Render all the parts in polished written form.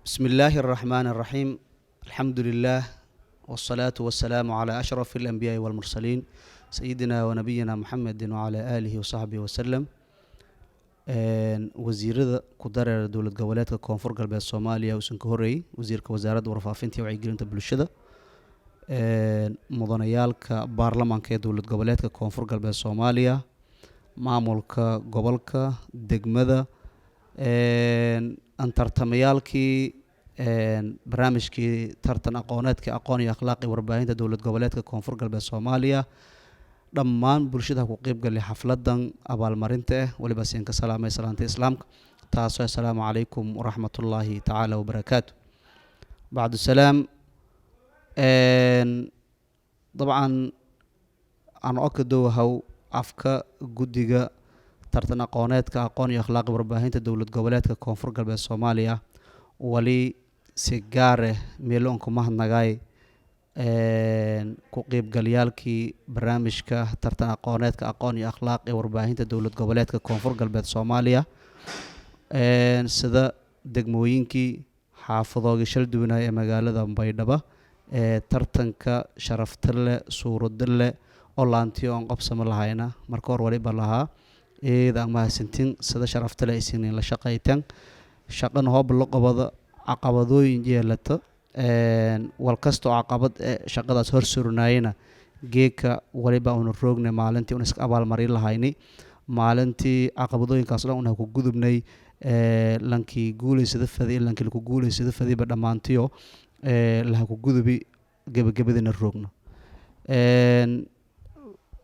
بسم الله الرحمن الرحيم، الحمد لله والصلاة والسلام على أشرف الأنبياء والمرسلين، سيدنا ونبينا محمد وعلى آله وصحبه وسلم. Wasiirada ku dareera Dowlad Goboleedka Koonfur Galbeed Soomaaliya uusan ka horreeyey wasiirka Wasaaradda Warfaafinta iyo Wacyigelinta Bulshada, mudanayaalka baarlamaanka ee Dowlad Goboleedka Koonfur Galbeed Soomaaliya, maamulka gobolka, degmada, tartamayaalkii barnaamijkii tartan aqooneedka Aqoon iyo Akhlaaqi warbaahinta Dowlad Goboleedka Koonfur Galbeed Soomaaliya, dhammaan bulshada ku qeybgalay xafladan abaalmarinta ah, waliba siin ka salaamay salaanta Islaamka, taasoo assalaamu calaykum waraxmatullaahi tacaala wabarakaatu. Bacdu salaam, dabcan aan oka dowahow afka guddiga tartan aqooneedka Aqoon iyo Akhlaaqi warbaahinta Dowlad Goboleedka Koonfur Galbeed Soomaaliya, wali si gaar ah meelo on ku mahadnagaay ku qeybgalyaalkii barnaamijka tartan aqooneedka Aqoon iyo Akhlaaq ee warbaahinta Dowlad Goboleedka Koonfur Galbeed Soomaaliya, sida degmooyinkii, xaafadoogii shal duwanay ee magaalada Baydhabo ee tartanka sharafta leh, suurada leh oo laantiyo oon qabsamo lahayna. Marka hor waliba lahaa eeda aan mahadsantin sida sharafta leh isinin la shaqaytan. Shaqana hooba la qabada caqabadooyin yeelata, wal kastoo caqabad ee shaqadaas hor surnaayena, geedka waliba una roognay maalintii una iska abaalmarin lahayni, maalintii caqabadooyinkaas dhan una ku gudubnay. Lankii guulaysada fadi, lankii laku guulaysada fadiba, dhammaantiyo laha ku gudubi, gebagabadina roogno.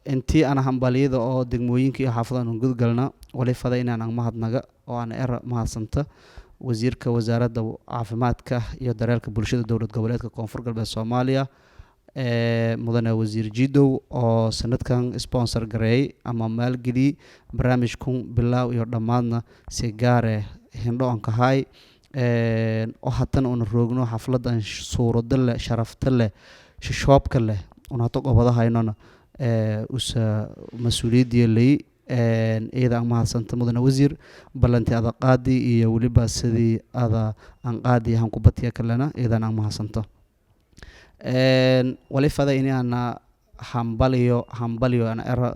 Intii aan hambaliyada oo degmooyinka iyo xaafadaha aan gudgalna, wali fada inaan aan mahadnaga oo aan era mahadsanta wasiirka Wasaaradda Caafimaadka iyo Daryeelka Bulshada Dowlad Goboleedka Koonfur Galbeed Soomaaliya, mudane wasiir Jidow, oo sanadkan sponsor gareeyay ama maalgeliyey barnaamijkun bilaaw iyo dhammaadna si gaare hindho on kahay, oo haddana una roogno xafladan suurado leh, sharafta leh, shishoobka leh una hata gobadahaynona usa mas-uuliyaddiya lay. Iyada aan mahadsanta, mudane wasiir, ballanti ada qaadi iyo weliba sidii ada aan qaadi han kubatiya kalena, iyadan aan mahadsanto. Wali fada inaana hambaliyo, hambaliyo aan era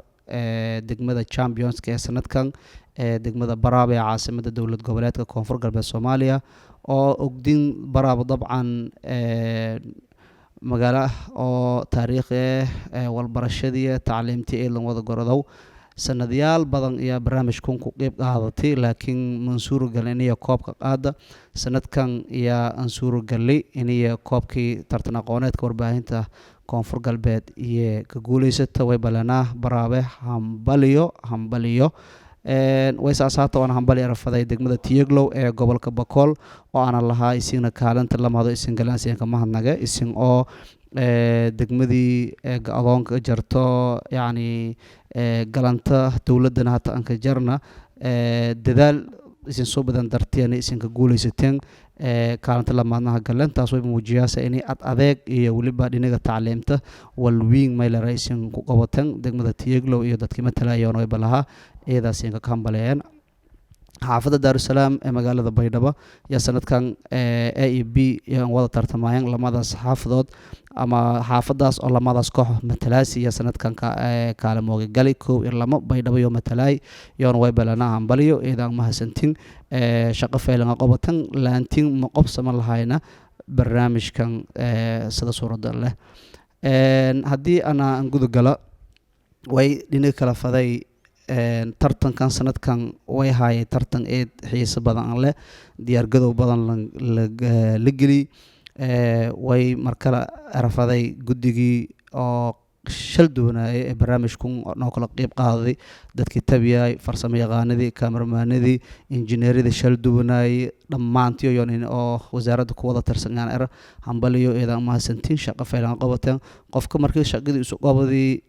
degmada championska ee sanadkan ee degmada Baraaba ee caasimada Dowlad Goboleedka Koonfur Galbeed Soomaaliya, oo ogdin Baraaba dabcan magaalo oo taariikhi ah, walbarashadii, tacliimtii ee wada gorodow sanadyaal badan ayaa barnaamijkan ku qeyb qaadatay, laakiin mansuuro galin iniyo koobka qaada. Sanadkan ayaa aan suuro galay iniyo koobkii tartan aqooneedka warbaahinta Koonfur Galbeed iyo ka guuleysata. Way balanaa Baraabe hambaliyo, hambaliyo. Way saasaata oona hambali erafaday degmada Tiyeglow ee gobolka Bakool, oo aana lahaa isina kaalinta lamado isin galaan, isinka mahadnage, isin oo degmadii adoonka jarto, yacni galanta dowladdana hata anka jarna, dadaal isin soo badan dartiyana isinka guuleysateen, kaalinta lamaadnaha galeen. Taas way muujiyaasa inay ad adeeg iyo weliba dhinaga tacliimta walwiin maylera isin ku qabateen degmada Tiyeglow iyo dadkii matalayoona. Wayba lahaa iyadaas inka ka hambaleeyeen. Xaafadda Daarusalaam ee magaalada Baydhabo ayaa sanadkan A e B yaan wada tartamayeen lamadaas xaafadood ama xaafadaas oo lamadaas koox matalaasi iyo sanadkan kaalimooga gali kow iyo lamo Baydhabo iyo matalaay yoona. Way balana hambaliyo, iyadaan mahadsantin, shaqo feylanga qabatan, laantin ma qobsama lahayna barnaamijkan sida suurada leh. Haddii ana aan guda gala, way dhinaga kala faday tartankan sanadkan way haayay tartan eed xiiso badan aan leh, diyaargadow badan la geliyey. Way markale erafaday guddigii oo shal duwanaayay ee barnaamijkun noo kala qeyb qaaday, dadkii tabiyay, farsamo yaqaanadii, kameramaanadii, injineeradii shal duwanaayay, dhammaantiyo yonin oo wasaaradda ku wada tirsangaan era hambaliyo, eedaan mahadsantiin, shaqo faylan qabateen. Qofka markii shaqadii isu qabadii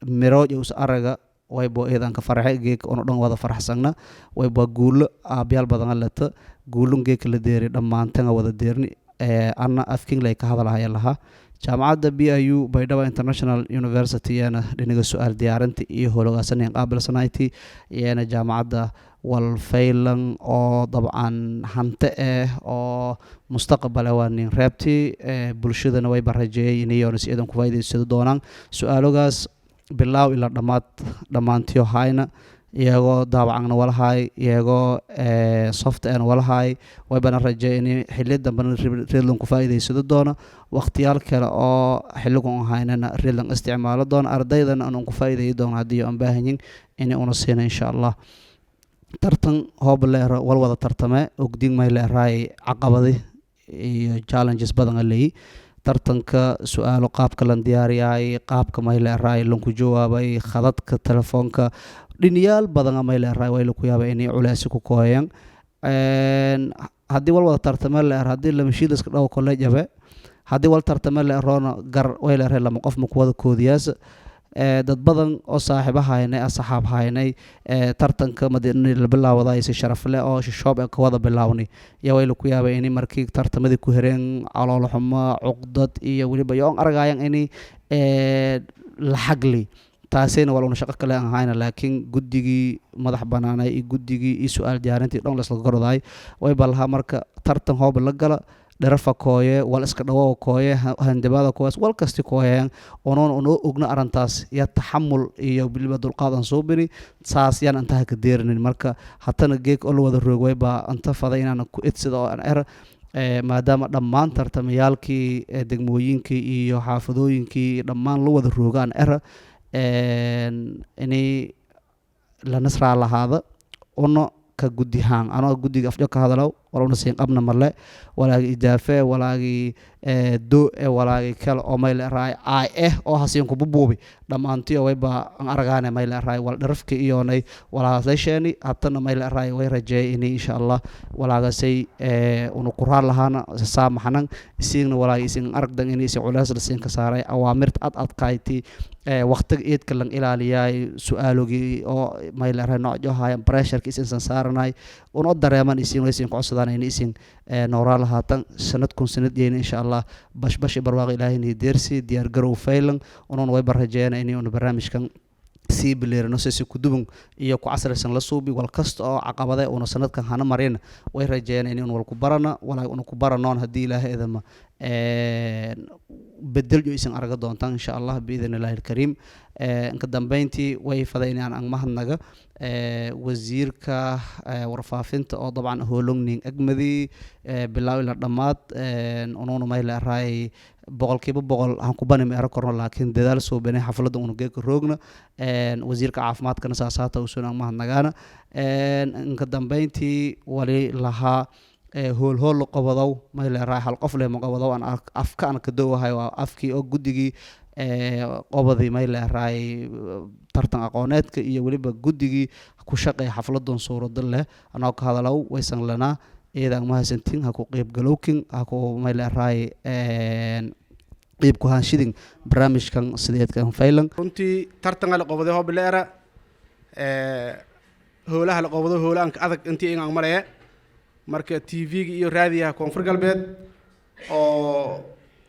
mirooja is araga, waybo eedan ka farxay. Geeka ono dhan wada faraxsagna, wayba guulo aabyaal badan leta, guulun geeka la deeri dhammaantanga wada deerni. Anna afkinglay ka hadalahaya lahaa jaamacadda BIU, Baydhaba International University, iyana dhinaga su-aal diyaarinta iyo howlogaasanan qaabilsanayti, iyana jaamacadda. Walfaylan oo dabcan hante ah oo mustaqbale waa nin reebti bulshadana wayba rajeeyay inayoona si iidan ku faa'iidaysado doonaan su-aalogaas bilaaw ilaa dhammaad dhammaantiyo hayna, iyagoo daabacangna walahay, iyagoo soft en walahay. Waybana rajeey in xili dambena reedlan ku faa'iidaysado doono, waqtiyaal kale oo xiligan haynana reedlan isticmaalo doono, ardaydana aan ku faa'iidayi doono haddii aan baahanyin inay una siina, insha Allah. Tartan hooba leero wal wada tartame ogdin may leeraay caqabadi iyo challenges badan a leeyi. Tartanka su-aalo qaabka lan diyaariyay, qaabka may leeraay lanku jawaabay, khadadka telefoonka, dhiniyaal badan may leeraay way laku yaaba inay culeesi ku kooyeen. Haddii wal wada tartame leer, haddii lamashiilaska dhawo kole jabe, haddii wal tartame leeroona gar way leeray lama qof maku wada koodiyaas. Dad badan oo saaxiibo haynay, asxaab haynay, tartanka la bilaawday si sharaf leh oo shishoob ee ka wada bilawnay yaa way laku yaabay inay markii tartamadii ku hereen calool xumo, cuqdad iyo weliba yoon argayan inay laxagli. Taasina wal una shaqo kale aan hayna, laakiin guddigii madax banaanay iyo guddigii iyo su-aal diyaarintii dhan laisla gordaay way balahaa. Marka tartan hooba la gala, dherafa kooye, wal iska dhawo kooye, handibada kooyas, wal kasti kooyeen, onoon unoo ogna arrintaas ya taxamul iyo weliba dulqaad aan soo bini saas yaan intaha ka deerinin. Marka hatana geeg oo la wada roog waybaa inta faday inaan ku idsida oo aan er, maadaama dhammaan tartamayaalkii degmooyinkii iyo xaafadooyinkii dhammaan la wada roogaan era, inay la nasraa lahaada una ka guddihaan anoo guddiga afjo ka hadalow wal una siin qabna male, walaagi idaafe, walaagi do e, walaagi kale oo may leeraay aay eh oo hasiin kububuubi dhammaantiyo wayba aan aragaane may leeraay wal dharafki iyoonay walaagaasay hatana may leeraay way rajeeyay inay, insha Allah, walaagasay una quraan lahaana saamaxnan isiigna walaagi isin aragdan inay isin culeys la siin ka saaray, awaamirta ad adkayti, waqtiga eedka lan ilaaliyay, su-aalogii oo may leeraay noocjo haayan, pressureka isinsan saaranay una dareeman isin way isin ku codsadaan inay isin nooraa lahaatan sanadkun sanadgeena, insha Allah. Bashbash iyo barwaaqo ilaahayna deersi, diyaar garow faylan unan wayba rajeeyana inay una barnaamijkan sii bileerino si kuduban iyo ku casrisan la suubi. Wal kasta oo caqabade una sanadkan hana marin way rajeeyana inay un wal ku barana, walaag una ku baranoon haddii Ilaahay idama bedel jo isin arga doontaan, insha Allah, biidn Illaahi alkariim. Inka dambeyntii way faday inaan ang mahadnaga wasiirka warfaafinta oo dabcan hoolongning agmadi bilaaw ila dhammaad. Unuuna may leeraay 100% han kubani ma ero korno, laakiin dadaal suubinay xafladda unu geeka roogna. Wasiirka caafimaadkana saasaata usun ang mahadnagaana. Inka dambeyntii wali lahaa hool hool la qabadow may leeraay hal qof leh ma qabadow aan afka aan ka doowahay waa afkii oo guddigii qobadii may leeraay tartan aqooneedka iyo weliba guddigii ku shaqeeya xafladan suurado leh anoo ka hadalow waysan lanaa iyadaan mahadsantiin ha ku qeybgalowkin, ha ku may leeraay qeyb ku haanshidin barnaamijkan sideedkan faylan. Runtii tartanka la qobaday hoob leera hoolaha la qobado hoolaanka adag intii inaan malaya. Marka TV-ga iyo raadiyaha Koonfur Galbeed oo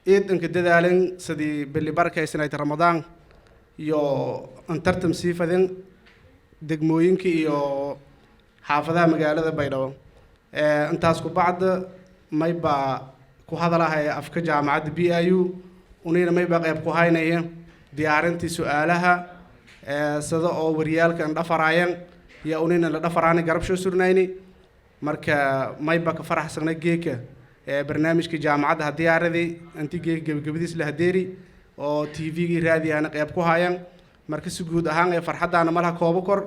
ciidanka dadaalin sidii bili barkaysanayd Ramadaan iyo an tartan sii fadin degmooyinka iyo xaafadaha magaalada Baydhabo. Intaas ku bacda maybaa ku hadalahaya afka jaamacadda BIU, unayna maybaa qayb ku haynaya diyaarintii su-aalaha, sida oo wariyaalkan dhafaraayeen iyo unayna la dhafaraani garabshoo surnayni. Marka mayba ka faraxsana geeka barnaamijka jaamacadda ha diyaaradii intii geeka gebagabadiis la hadeeri oo TV-gii raadiyahana qayb ku haayaan. Marka si guud ahaan ee farxaddaana malaha koobo kor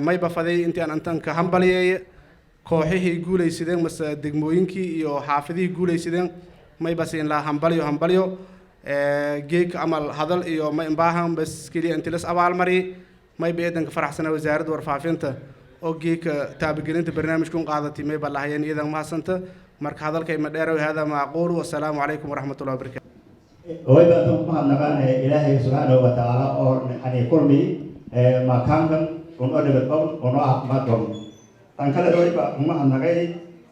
mayba faday intii aan intan ka hambalyeeye kooxihii guulaysadeen mase degmooyinkii iyo xaafadihii guulaysadeen. Mayba siin laha hambalyo, hambalyo. Geeka amal hadal iyo ma imbaahan, bas keliya inti las abaalmariyay. Mayba eedanka faraxsana wasaaradda warfaafinta oo geeka taabagelinta barnaamijkun qaadatay. Mayba lahayeen iyadan mahadsanta. Marka hadalkay ma dheerow, hada maaquul, wasalaamu calaykum waraxmatullahi wabarakatu. Wayba intan ku mahadnaqaan Ilaahay subxaanahu wa tacaala oo yani kulmi makaankan unoo nabad qabn, unoo caafimaad qabn. Tan kale wayba umahadnaqay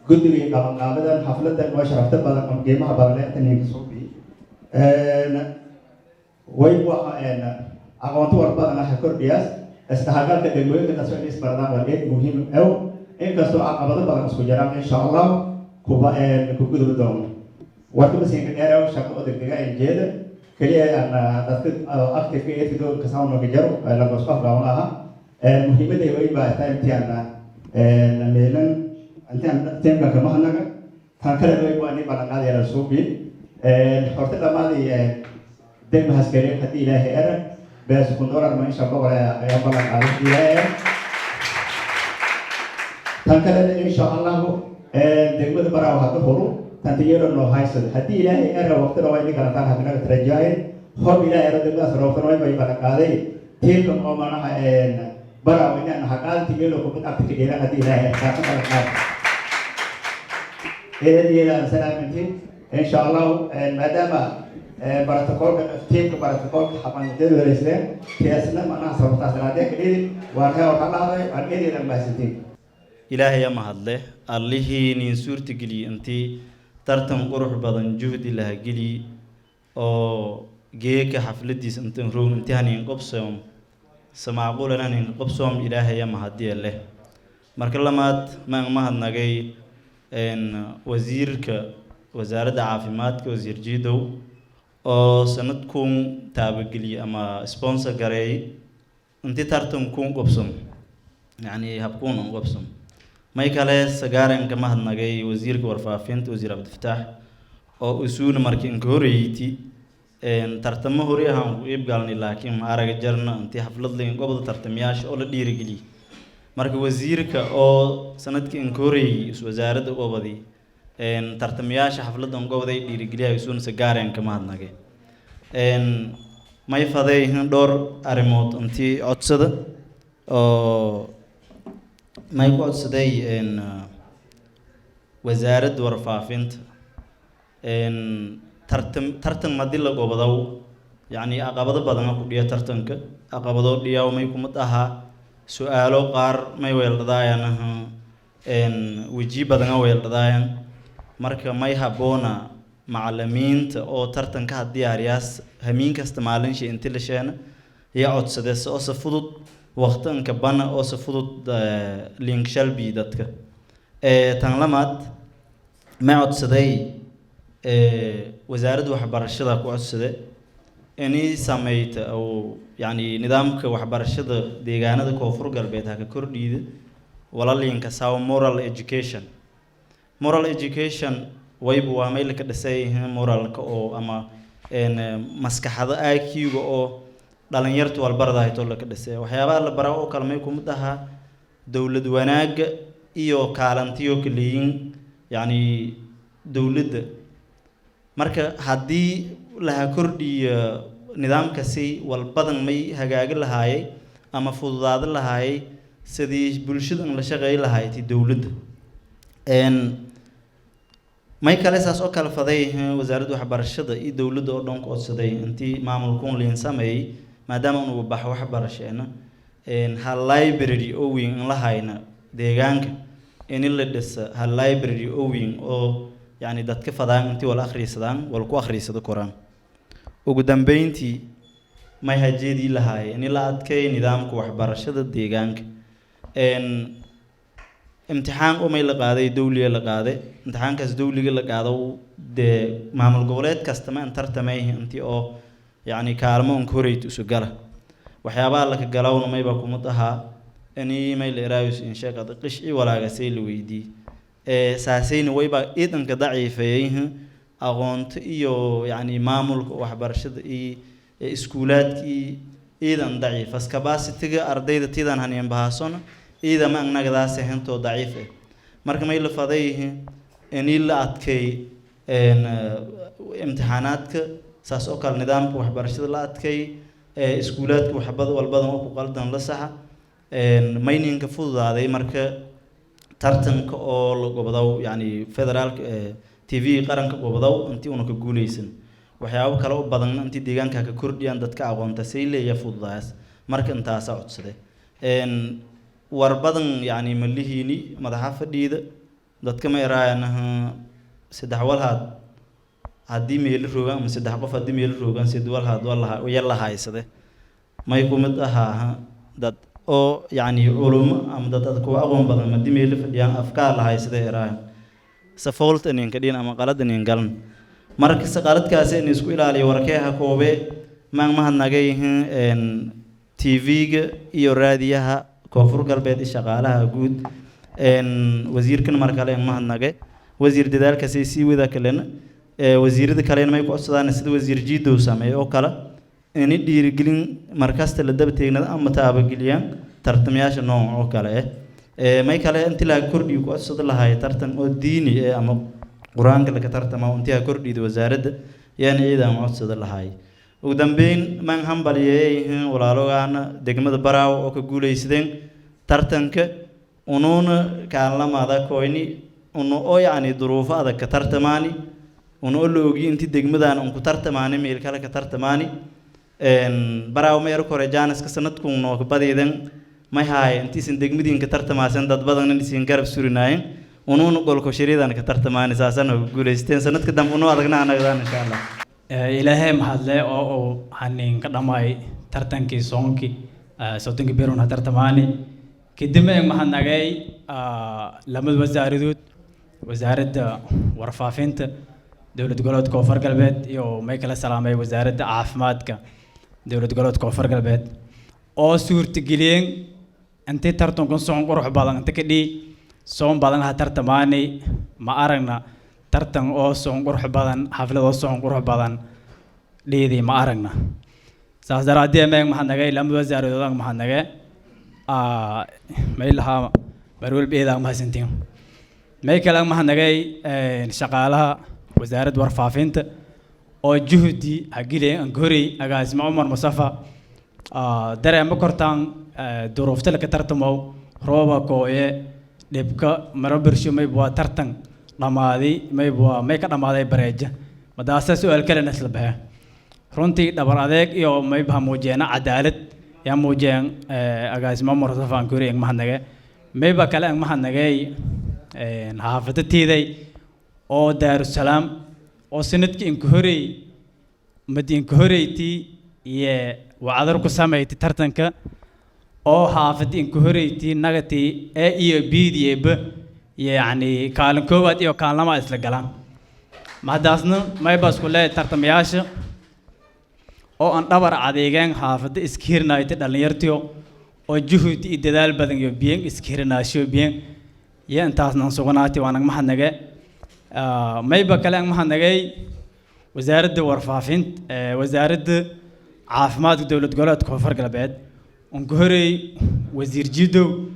guddigii qabanqaabadan xafladan oo sharafta badan oo qiimaha badan leh intan ninka soo bi way waxa aqoonto war badan ah kordhiyaas. Isdhexgalka degmooyinka taasoo in isbaradaan waa eed muhiim ew, inkastoo caqabado badan isku jiraan, insha Allah kuba ku gudubi doono. Warka masinka dheerew, shaqo oo degdega jeeda keliya aan dadka active eedka doonka sawno ka jaro lagos qof gaaban aha. Muhiimadda way baa taa intii aan meelan intii aan teamka kama hanaga tan kale way waa ni ballan qaadaya suubi horta dhamaadii degma haskari haddii Ilaahay era bees $1000 ma insha boqol ayaa ballan qaaday Ilaahay era. Tan kalena, insha Allahu, degmada Baraaw hadda horu tantiyero noo haysada haddii Ilaahay era waqtina waa idin kala taan habinaga tarajaaye hob Ilaahay era degmadaas roobtana way bay ballan qaaday tiimkan oo manaha Baraaw inaan haqaadi tiyelo kubad agta ka dheeraan haddii Ilaahay era taasa ballan qaaday. Eedadeeda salaamintiin, insha Allahu, maadaama barotokoolka tiimka barotokoolka xabandeedu heleysteen tiasna manaha sababtaas daraadee ka dhidi waan hee waxaa dhahday waan eedeeda mahadsantiin. Ilaahaya mahadle allihii nin suurtageliyey intii tartan qurux badan juhdi laha geliy oo geeka xafladiis intan roog intii hanin qobsoom samacquulan hanin qobsoom. Ilaahaya mahadiye leh. Marka lamaad maan mahadnagay wasiirka wasaaradda caafimaadka, wasiir Jiidow, oo sanadkuun taabageliyey ama sponsor gareeyay intii tartankuun qobsom, yacni habkuun un qobsom. May kale sagaaran ka mahadnagay wasiirka warfaafinta, wasiir Cabdifataax, oo isuuna markii inka horeeyti tartamo hore ahaan ku iib galnay, laakiin ma araga jarna intii xaflad layn gobda tartamayaasha oo la dhiirigeliyey. Marka wasiirka oo sanadkii inka horeeyey is wasaaradda gobadi tartamayaasha xafladdan goboday dhiirigeliyaha isuuna sagaaren ka mahadnagay. May faday dhowr arrimood intii codsada oo may ku codsaday wasaaradda warfaafinta. Tartan tartan madii la gobodow, yacni caqabado badan ku dhiya tartanka. Caqabado dhiyaw may kumid ahaa su-aalo qaar may weeldhadaayan, weji badana weeldhadaayan. Marka may habboona macalimiinta oo tartanka ha diyaariyaas hamiin kasta maalin shay inti la sheena iyo codsade oo se fudud waqti inka bana oo se fudud link shalbi dadka. Tan lamaad may codsaday wasaaradda waxbarashada ku codsade inay sameyta oo yacni nidaamka waxbarashada deegaanada Koonfur Galbeed ha ka kordhiida walalinka saw moral education. Moral education wayba waa meel ka dhisay moralka oo ama maskaxda IQ-ga oo dhalinyartu walbaradaayto la ka dhisay. Waxyaabaha la baraa oo kale may kumid ahaa dowlad wanaagga iyo kaalantiyo kaleeyin, yacni dowladda. Marka haddii laha kordhiyo nidaamkasi walbadan may hagaagi lahaayay ama fududaadi lahaayay sidii bulshada in la shaqeey lahaaytay dowladda. May kale saas oo kale faday wasaaradda waxbarashada iyo dowladda oo dhan ku codsaday intii maamulkuun liin sameeyey, maadaama unugu baxo waxbarasheena hal library oo weyn in la hayna deegaanka, in la dhisa hal library oo weyn oo yacni dadka fadaan intii wala akhriisadaan wala ku akhriisado koraan. Ugu dambeyntii may hajeedii lahaayeen in la adkeeyo nidaamka waxbarashada deegaanka. Imtixaan umay la qaaday dowliga la qaaday, imtixaankaas dowliga la qaado dee maamul goboleed kastama in tartamay intii oo yacni kaalmo unka horeyta isu gala. Waxyaabaha laka galawna mayba kumid ahaa ini may la eraayus in sheekada qish i walaagasay la weydii saasayna wayba ciidanka daciifeeyey aqoonta iyo yacni maamulka waxbarashada iyo iskuulaadka iyo ciidan daciifas capacity-ga ardayda tidan haniyan bahaasona ciidama annagadaas ahentoo daciif ah. Marka may la faday ini la adkeey imtixaanaadka, saas oo kale nidaamka waxbarashada la adkeey, iskuulaadka waxbad walbadan oo ku qaldan la saxa mayninka fududaaday. Marka tartanka oo la gobodow yacni federaalka TV qaranka gobodow intii una ka guuleysan waxyaabo kale u badan intii deegaanka ka kordhiyaan dadka aqoonta say leeya fududaas. Marka intaasa codsade war badan yacni malihiini madaxa fadhiida dadka ma eraayanaha saddex walhaad haddii meelo roogaan ama saddex qof haddii meelo roogaan sid walhaad walaha yalla haysade may ku mid ahaa dad. Oo yacni culummo ama dad ad kuwa aqoon badan madi meelo fadhiyaan, afkaar lahay sida eraayan safoolta inin ka dhiin ama qalad inin galan. Marka se qaladkaasi in isku ilaaliyo warkeeha koobe maan mahadnagayhin TV-ga iyo raadiyaha Koonfur Galbeed iyo shaqaalaha guud. Wasiirkan mar kale mahadnage. Wasiir, dadaalkaasay sii wada kalena wasiirada kalena may ku codsadaan sida Wasiir Jiidow sameeyo oo kale ini dhiirigelin markasta la daba teegnada ama taabageliyaan tartamayaasha nooc oo kale eh. May kale inti laga kordhiyo ku codsada lahay tartan oo diini eh ama Qur-aanka laga tartama intii ha kordhiyda wasaaradda yaana iyada aan codsada lahay. Ugu dambeyn, maan hambalyeeyay walaalogaana degmada Baraaw oo ka guuleysadeen tartanka, unuuna kaalamaada koyni unu oo yacni duruufo adag ka tartamaani, unu oo la ogiy intii degmadaan un ku tartamaani, meel kale ka tartamaani. Baraaw ma yar kore jaaniska sanadkun noo badiidan may haay intiisan degmadiin ka tartamaasan, dad badan isin garab surinaayeen, unuuna golko shiriidan ka tartamaani, saasana ku guuleysteen. Sanadka dambe unu adagna anagdaan, insha Allah. Ilaahay mahadle oo uu hanin ka dhammaay tartankii soonkii 30-kii berun ha tartamaani. Kadib aan mahadnagay lamada wasaaradood, Wasaaradda Warfaafinta Dowlad Goboleedka Koonfur Galbeed iyo may kala salaamay Wasaaradda Caafimaadka Dowlad Goboleedka Koonfur Galbeed oo suurtageliyeen intii tartankan soon qurux badan inta ka dhii. Soon badan ha tartamaani, ma aragna tartan oo soon qurux badan, xaflad oo soon qurux badan dhiidii ma aragna. Saas daraaddeed meeg mahadnagay lamada wasaaradood aan mahadnagay, may lahaa mar walba eedaa mahadsantiin. May kale aan mahadnagay shaqaalaha Wasaaradda Warfaafinta oo juhdi hageliyeen, aan horey agaasimo Cumar Mustafa. Dareema kortaan duruufta laka tartamo, rooba kooye, dhibka maro bersho, mayb waa tartan dhammaaday, mayb waa may ka dhammaaday bareeja madaasa su-aal kalena isla baxe. Runtii dhabar adeeg iyo mayb ha muujiyeena cadaalad yaa muujiyeen. Agaasimo Cumar Mustafa aan horey ang mahadnagay. Mayba kale ang mahadnagay xaafada tiiday oo Daarusalaam oo sanadkii inka horey madi inka horeytii iyo wacdar ku sameeytay tartanka, oo xaafadii inka horeytii nagatii A iyo B iyo B, yacni kaalin koowaad iyo kaalin labaad isla galaan. Mahadaasna mayba isku leeyahay tartamayaasha oo aan dhabar adeegeen, xaafadda iska hirnaaytay, dhallinyartiyo oo juhud iyo dadaal badan iyo biyen iska hirnaasho biyen iyo intaasna aan suganaatay, waan ang mahadnage. Mayba kale ang mahadnagay Wasaaradda Warfaafinta, Wasaaradda Caafimaadka Dowlad Goboleedka Koonfur Galbeed, on ka horeey Wasiir Jidow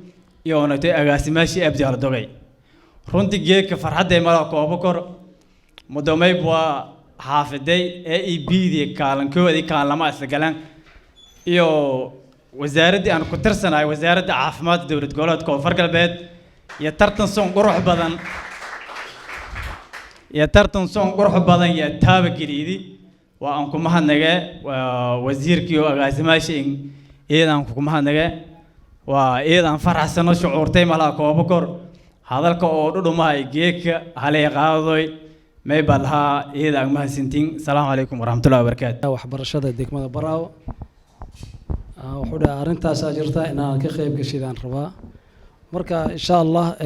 iyo onatay agaasimaashii Abdi Aldogay. Runtii geedka farxadday mala koobo kor mudomayb waa xaafiday A E B dii kaalin koowaad iyo kaalin lama isla galaan iyo wasaaraddii aan ku tirsanahay, Wasaaradda Caafimaadka Dowlad Goboleedka Koonfur Galbeed, iyo tartan soon qurux badan iyo taaba geliydi, waa aan ku mahadnage. Waa wasiirkii oo agaasimaasha iyadaan ku mahadnage. Waa iyadaan faraxsano, shucuurtay malaha koobo kor hadalka oo dhudhumahay geedka halay qaadoy may baa lahaa. Iyada aan mahadsantiin. Asalaamu calaykum waraxmatullahi wabarakaatu. Waxbarashada degmada Baraawo wuxuu dhahay arrintaasaa jirta inaan ka qayb gashidaan rabaa. Marka insha Allah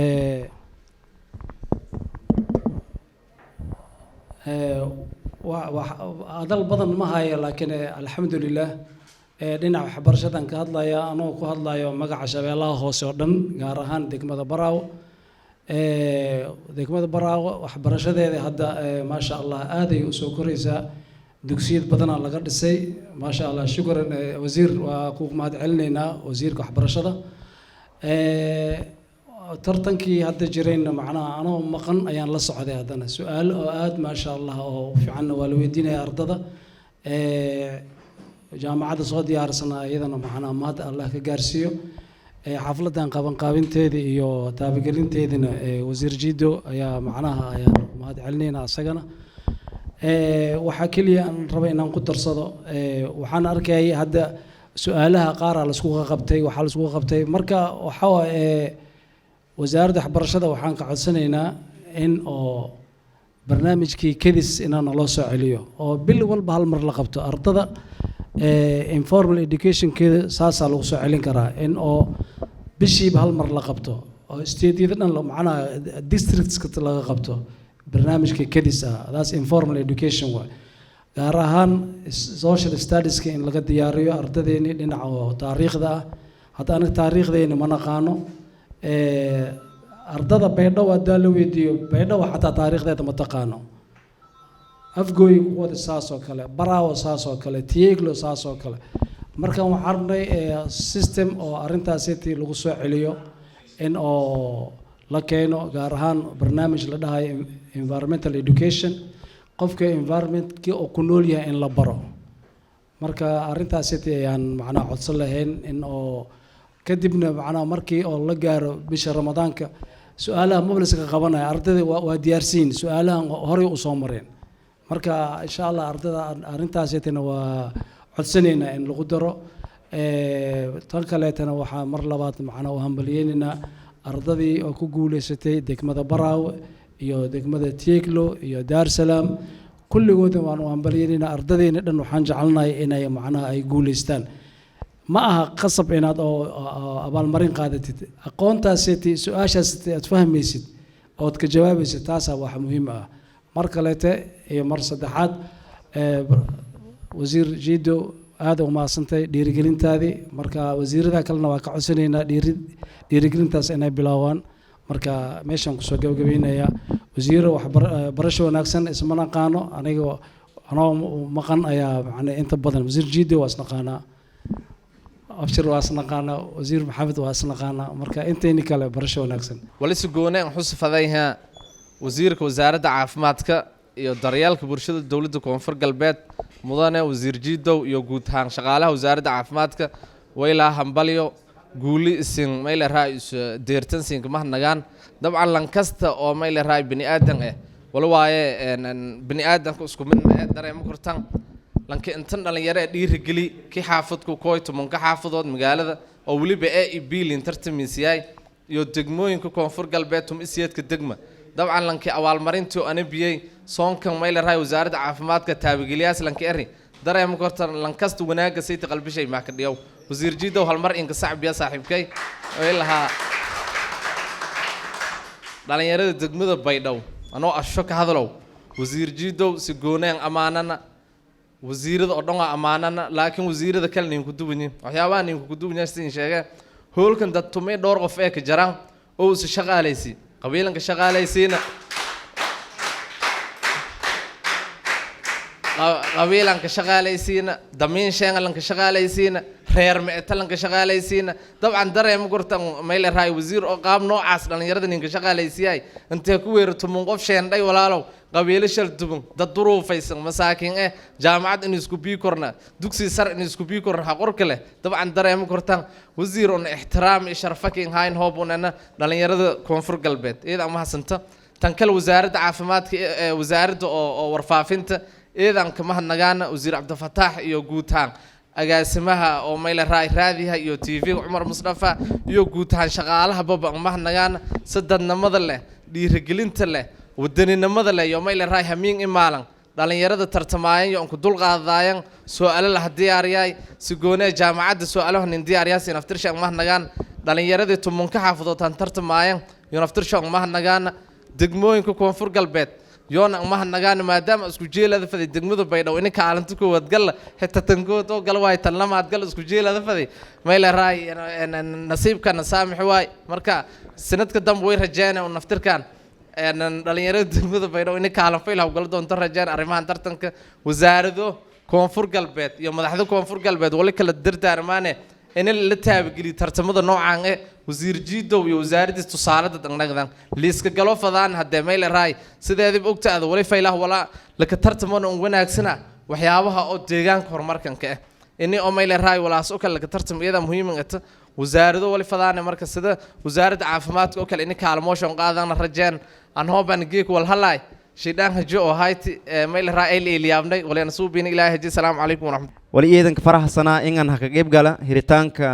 hadal badan ma hayo, laakiin alxamdulilah, dhinaca waxbarashadan ka hadlaya anoo ku hadlayo magaca Shabeellaha Hoose oo dhan, gaar ahaan degmada Baraawo. Degmada Baraawo waxbarashadeeda hadda maasha Allah aaday usoo koraysaa, dugsiyad badanaa laga dhisay, maasha Allah. Shukran wasiir, waa ku mahad celinaynaa wasiirka waxbarashada. Tartankii hadda jirayna macnaha anoo maqan ayaan la socday, haddana su-aalo oo aada maasha Allah oo fiicanna waa la weydiinaya ardada. Jaamacadda soo diyaarsana iyadana macnaha mahad Allah ka gaarsiiyo. Xafladan qabanqaabinteeda iyo taabagelinteedina Wasiir Jido ayaa macnaha ayaan mahad celinaynaa isagana. Waxaa keliya aan raba inaan ku darsado, waxaan arkayay hadda su-aalaha qaaraa laisku qabtay, waxaa laisku qabtay. Marka waxaa waaye wasaaradda waxbarashada waxaan ka codsanaynaa in oo barnaamijkii kedis inaan naloo soo celiyo oo bil walba hal mar la qabto ardada. Informal educationkeeda saasaa lagu soo celin karaa, in oo bishiiba hal mar la qabto oo stateyada dhan, macnaha districtska laga qabto barnaamijka kedis ah. That's informal education waay. Gaar ahaan social studieska in laga diyaariyo ardadeeni dhinaca oo taariikhda ah. Hadda aniga taariikhdeeni ma naqaano. Ardada Baydhabo haddaa la weydiiyo, Baydhabo xataa taariikhdeeda ma taqaano. Afgooy kuwada saas oo kale, Baraawo saas oo kale, Tieglo saas oo kale. Marka waxaan rabnay system oo arrintaasiti lagu soo celiyo, in oo la keeno gaar ahaan barnaamij la dhahayo environmental education, qofka environmentkii oo ku nool yahay in la baro. Marka arrintaasiti ayaan macnaha codsan lahayn, in oo kadibna macnaha markii oo la gaaro bisha Ramadaanka, su-aalaha mabliska qabanaya ardayda waa diyaarsiin, su-aalahan horey usoo mareen. Marka insha Allah ardada arrintaasitina waa codsanaynaa in lagu daro. Tan kaleetana waxaa mar labaad macnaa u hambaliyeynaynaa ardadii oo ku guuleysatay degmada Baraawe iyo degmada Tieglo iyo Daar Salaam. Kulligoodna waan u hambaliyeynaynaa. Ardadeena dhan waxaan jecelnahay inay macnaha ay guuleystaan. Ma aha qasab inaad oo abaalmarin qaadatid. Aqoontaasiti, su-aashaasiti aad fahmaysid ood ka jawaabaysid, taasaa wax muhiim ah. Mar kaleete iyo mar saddexaad, Wasiir Jido, aada u mahadsantay dhiirigelintaadii. Marka wasiirada kalena waa ka codsanaynaa dhiirigelintaas inay bilaabaan. Marka meeshaan kusoo gabagabeynayaa. Wasiiro, waxbarasho wanaagsan. Isma naqaano, aniga anoo maqan ayaa macnaa inta badan. Wasiir Jido waa isnaqaanaa, Abshir waa isnaqaanaa, Wasiir Maxamed waa isnaqaanaa. Marka intayni kale, barasho wanaagsan. Walise goone aan xusufadayha wasiirka wasaaradda caafimaadka iyo daryeelka bulshada dowladda Koonfur Galbeed, mudane Wasiir Jiidow, iyo guud ahaan shaqaalaha wasaaradda caafimaadka. Waylaa hambalyo, guuli isin mayle raa is deertan siinka mahadnagaan. Dabcan lankasta oo mayle raa bini aadan eh wala waaye, bini aadanka isku mid ma eh, dareemo kortan lanka intan dhalinyaro ee dhiirigeli ki xaafadku kooy 10-ka xaafadood magaalada oo weliba A e B lin tartamiisyaay iyo degmooyinka Koonfur Galbeed 18-ka degma. Dabcan lankii abaalmarintii oo anabiyey soonkan mayle raay wasaaradda caafimaadka taabigeliyaas lanka eri, dareema kortan lankasta wanaaga sayta qalbishay maa ka dhiyow. Wasiir Jiidow, halmar inka sacbiya saaxiibkay oo lahaa dhalinyarada degmada Baydhow anoo asho ka hadalow. Wasiir Jiidow, si gooneen ammaanana, wasiirada oo dhan waa ammaanana, laakiin wasiirada kale ninku duwanyin, waxyaabaha ninku ku duwanyaa sidin sheege, hoolkan dad tumay dhowr qof ee ka jaraan oo is shaqaalaysi qabiilanka shaqaalaysiina, qabiilanka shaqaalaysiina, damiin sheengalanka shaqaalaysiina, reer mictalanka shaqaalaysiina. Dabcan dareema gortan mayle raay wasiir oo qaab noocaas dhalinyarada ninka shaqaalaysiyaay intee ku weera 10 qof sheendhay, walaalow, qabiilo shal duban, dad duruufaysan, masaakiin eh, jaamacad in isku bii korna, dugsi sar in isku bii korna, xaqorka leh. Dabcan dareema kortan wasiir un ixtiraam iyo sharfakin hayn hoob unana dhalinyarada Koonfur Galbeed iyada mahadsanta. Tan kale, wasaaradda caafimaadka ee wasaaradda oo warfaafinta iidan kama hadnagaana, Wasiir Cabdifataax iyo guud ahaan agaasimaha oo mayle raay raadiha iyo TV Cumar Musdafa iyo guud ahaan shaqaalaha baba ma hadnagaana si dadnimada leh, dhiirigelinta leh, wadaninimada leh iyo mayle raay hamiin imaalan dhalinyarada tartamaayan iyo anku dulqaadaayan su'aalo la diyaariyay si goonee jaamacadda su'aalaha nin diyaariyaa sin aftirsha ma hadnagaan. Dhalinyaradii 10-ka xaafadood tan tartamaayan iyo naftirsha ma hadnagaana. Degmooyinka Koonfur Galbeed yoona ma hadnagaan, maadaama isku jeelada faday degmada Baydhabo ini kaalinta koowaad galla, xitaa tan kood oo gala waay, tan lamaad galla, isku jeelada faday mayle raay nasiibkana saamix waay. Marka sanadka dambe way rajeena un naftirkan dhalinyarada degmada Baydhabo ini kaalin fayl hawgala doonto rajeen. Arrimahan tartanka wasaarado Koonfur Galbeed iyo madaxda Koonfur Galbeed wali kala dardaarmaane in la taabageliyo tartamada noocaan eh. Wasiir Jiidow iyo wasaaraddiis tusaalada dhangnagdan liiska galo fadaan haddee mayle raay sideediba ogtaada wali faylaha walaa laka tartamona un wanaagsana waxyaabaha oo deegaanka horumarkanka ah ini oo mayle raay walaas oo kale laka tartamo iyada muhiiman ata. Wasaarado wali fadaane marka sida wasaaradda caafimaadka oo kale ini kaalmooshan qaadana rajeen. Aan hoobaan geek wal halaay shaydaan hajo oo hayti mayle raay ay liyaabnay walena suubiina Ilaahay haji. Asalaamu calaykum waraxmat. Wali ciidanka faraxsanaa inaan ha ka qayb gala hiritaanka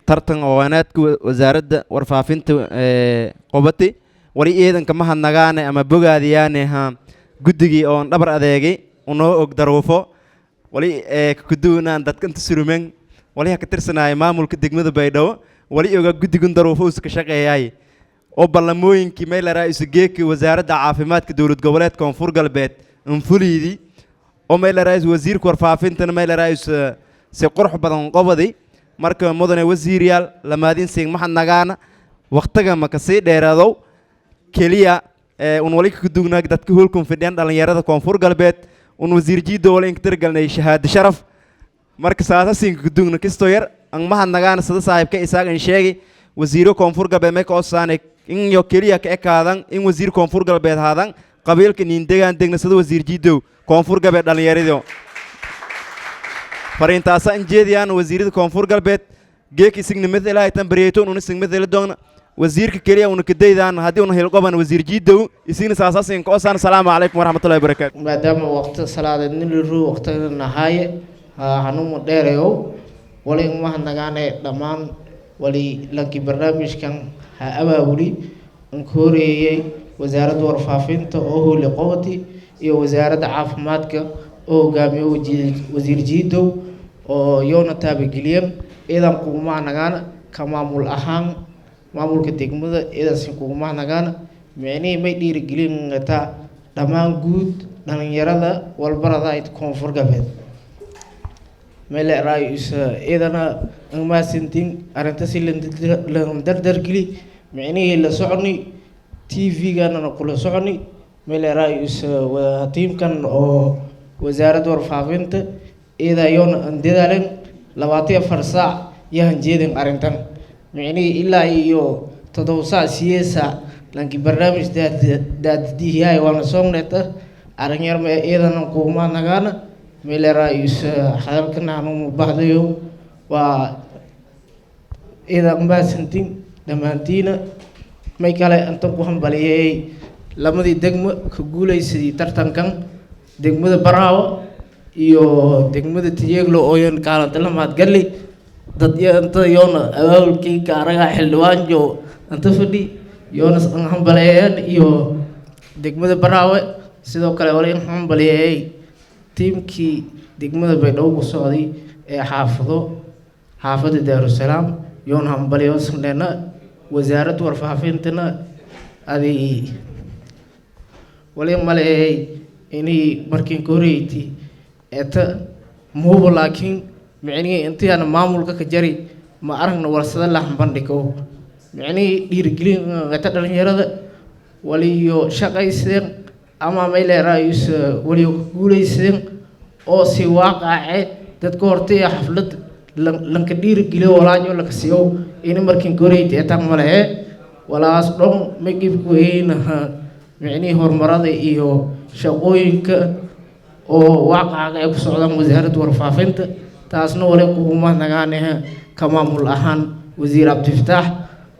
tartan aqooneedka wasaaradda warfaafinta qobati. Wali ciidanka mahadnagaane ama bogaadiyaane ha guddigii oon dhabar adeegay unoo og daruufo. Wali kakuduwanaan dadka inta surumeen wali ha ka tirsanaya maamulka degmada Baydhabo, wali ogaa guddigan daruufo uusa ka shaqeeyaay oo ballamooyinkii maylaraa isugeeka wasaaradda caafimaadka dowlad goboleedka Koonfur Galbeed anfuliydii oo maylaraa wasiirka warfaafintana maylaraa si qurux badan qobadi. Marka mudane wasiiryaal, lamaadin siin maxad nagaana waqtiga ma kasii dheeraadow keliya un wali kadugnaa dadka hoolkun fidhiyaan dhalinyarada Koonfur Galbeed un wasiir Jiido wali inka tirgalnay shahaado sharaf. Marka saasa siinka kadugna kistoo yar an mahad nagaana sida saaxiibka Isaaq in sheegi wasiiro Koonfur Galbeed may ka odsaanay in yo keliya ka ekaadan in wasiir Koonfur Galbeed haadan qabiilka niin degaan degna sida wasiir Jiidow Koonfur Galbeed dhallinyarado fariintaasa in jeediyaan wasiirada Koonfur Galbeed geek isigna mithelahay tan baryeytoon una isig mitheli doona wasiirka keliya una kadaydaan haddii una hilqoban wasiir Jiidow isigna saasasin ka osaan. Asalaamu calaykum waraxmatullahi wabarakaatu. Maadaama waqti salaadeed niliru waqtigana nahaaye hanuuma dheereyow, wali umahadnagaane dhammaan wali lankii barnaamijkan ha abaabuli anka horeeyey wasaaradda warfaafinta oo hooli qobati iyo wasaaradda caafimaadka oo hogaamiyo wasiir Jiidow oo yoona taabageliyan. Iidan kugumahadnagaana ka maamul ahaan maamulka degmada iidansi kugumahadnagaana micnihii may dhiirigelintaa dhammaan guud dhalinyarada walbarada Koonfur Galbeed mele raayis iidana angmaasintin arrinta si lan dardargeli micnihii la soconi TV-ganana kula soconi mele raayis tiimkan oo wasaaradda warfaafinta iyada yoona an dadaalen 24 saac yahan jeedin arrintan micnihii ilaa iyo 7 saac 8 saac lanki barnaamij daadadihiyaay waana soogneeta arrin yar ma iyadana kuuma nagaana mele raayis hadalkana hanuuma bahdayo waa iyada mahadsantiin dhammaantiina. May kale intan ku hambaliyey lamadii degmo ka guuleysadii tartankan, degmada Baraawo iyo degmada Tiyeeglo ooyan kaalanta la mahadgali dad iyo inta yoona abaabulkii ka araga xildhibaanjo inta fadhi yoona hambaleeyeen iyo degmada Baraawe. Sidoo kale wala in hambaliyeeyey tiimkii degmada Baydhabo ku socday ee xaafado xaafadda Daarusalaam yoona hambaliyo sandheena. Wasaaradda warfaafintana aday wali maleeyay inay markiin ka horeeytay eeta muubo, laakiin micnihii intii aan maamulka ka jari ma aragna warsada la bandhigo micnihii dhiirigelin qata dhalinyarada waliyo shaqaysadeen ama mayleeraayus waliyo ku guulaysadeen oo si waaqace dadka hortay xaflad lanka dhiirigeliyo walaajo laka siiyo ini markiin ka horeeytay eetaan malehe walaas dhan ma qibku weynaha micnihii horumarada iyo shaqooyinka oo waaqaca ay ku socdaan wasaaradda warfaafinta. Taasna wali kuguma nagaanaha ka maamul ahaan wasiir Cabdifataax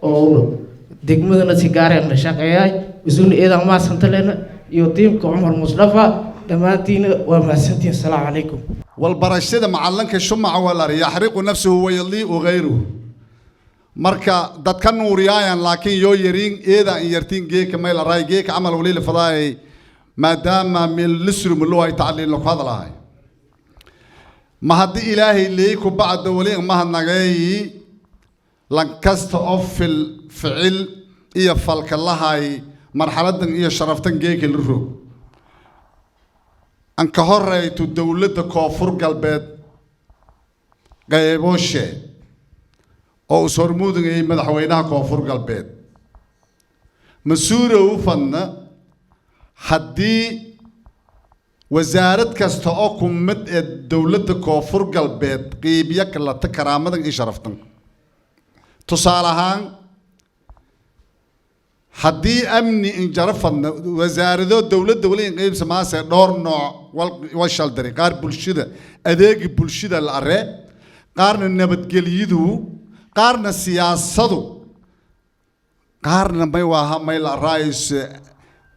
oo degmadana si gaareen la shaqeeyay isuna eedan mahadsanta lena iyo tiimka Cumar Mustafa dhammaantiina waa mahadsantihiin. Asalaamu calaykum. Walbarashada macalinka shumaca waa la yaxriqu nafsuhu wayalii'u gayruhu. Marka dadka nuuriyaayan laakiin yoo yariin eeda in yartiin geeka mayl araay geeka camal wali la fadaayay maadaama meel lisrum loo ay tacliin laku hadlahay ma haddii Ilaahay leey ku bacda wali mahadnagay lankasta oo fil ficil iyo falka lahay marxaladan iyo sharaftan geeka la roog an ka horeyto dowladda Koonfur Galbeed qaybooshe oo is hormuudayay madaxweynaha Koonfur Galbeed mas-uula u fadna haddii wasaarad kasta oo ku mid ee dowladda Koonfur Galbeed qiibyo kalata karaamadan iyo sharaftan. Tusaale ahaan, haddii amni injaro fadna wasaarado dowladda wali in qaybsamaase dhowr nooc wal shaldari, qaar bulshada adeegi bulshada la aree, qaarna nabadgelyadu, qaarna siyaasadu, qaarna may waaha may la araayso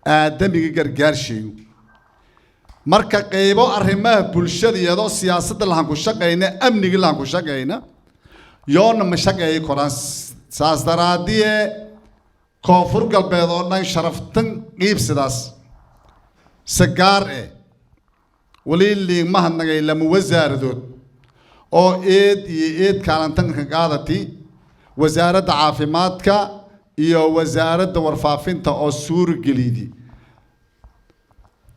aadamiga gargaarshayu. Marka qaybo arrimaha bulshada iyadoo siyaasadda lahan ku shaqayna amniga lahan ku shaqayna yoona ma shaqeeyi koraan. Saas daraadiye Koonfur Galbeed oo dhan sharaftan qiibsidaas si gaar eh Wali liin mahadnagay lama wasaaradood oo eed iyo eed kaalantanka qaadati, wasaaradda caafimaadka iyo wasaaradda warfaafinta oo suurageliydi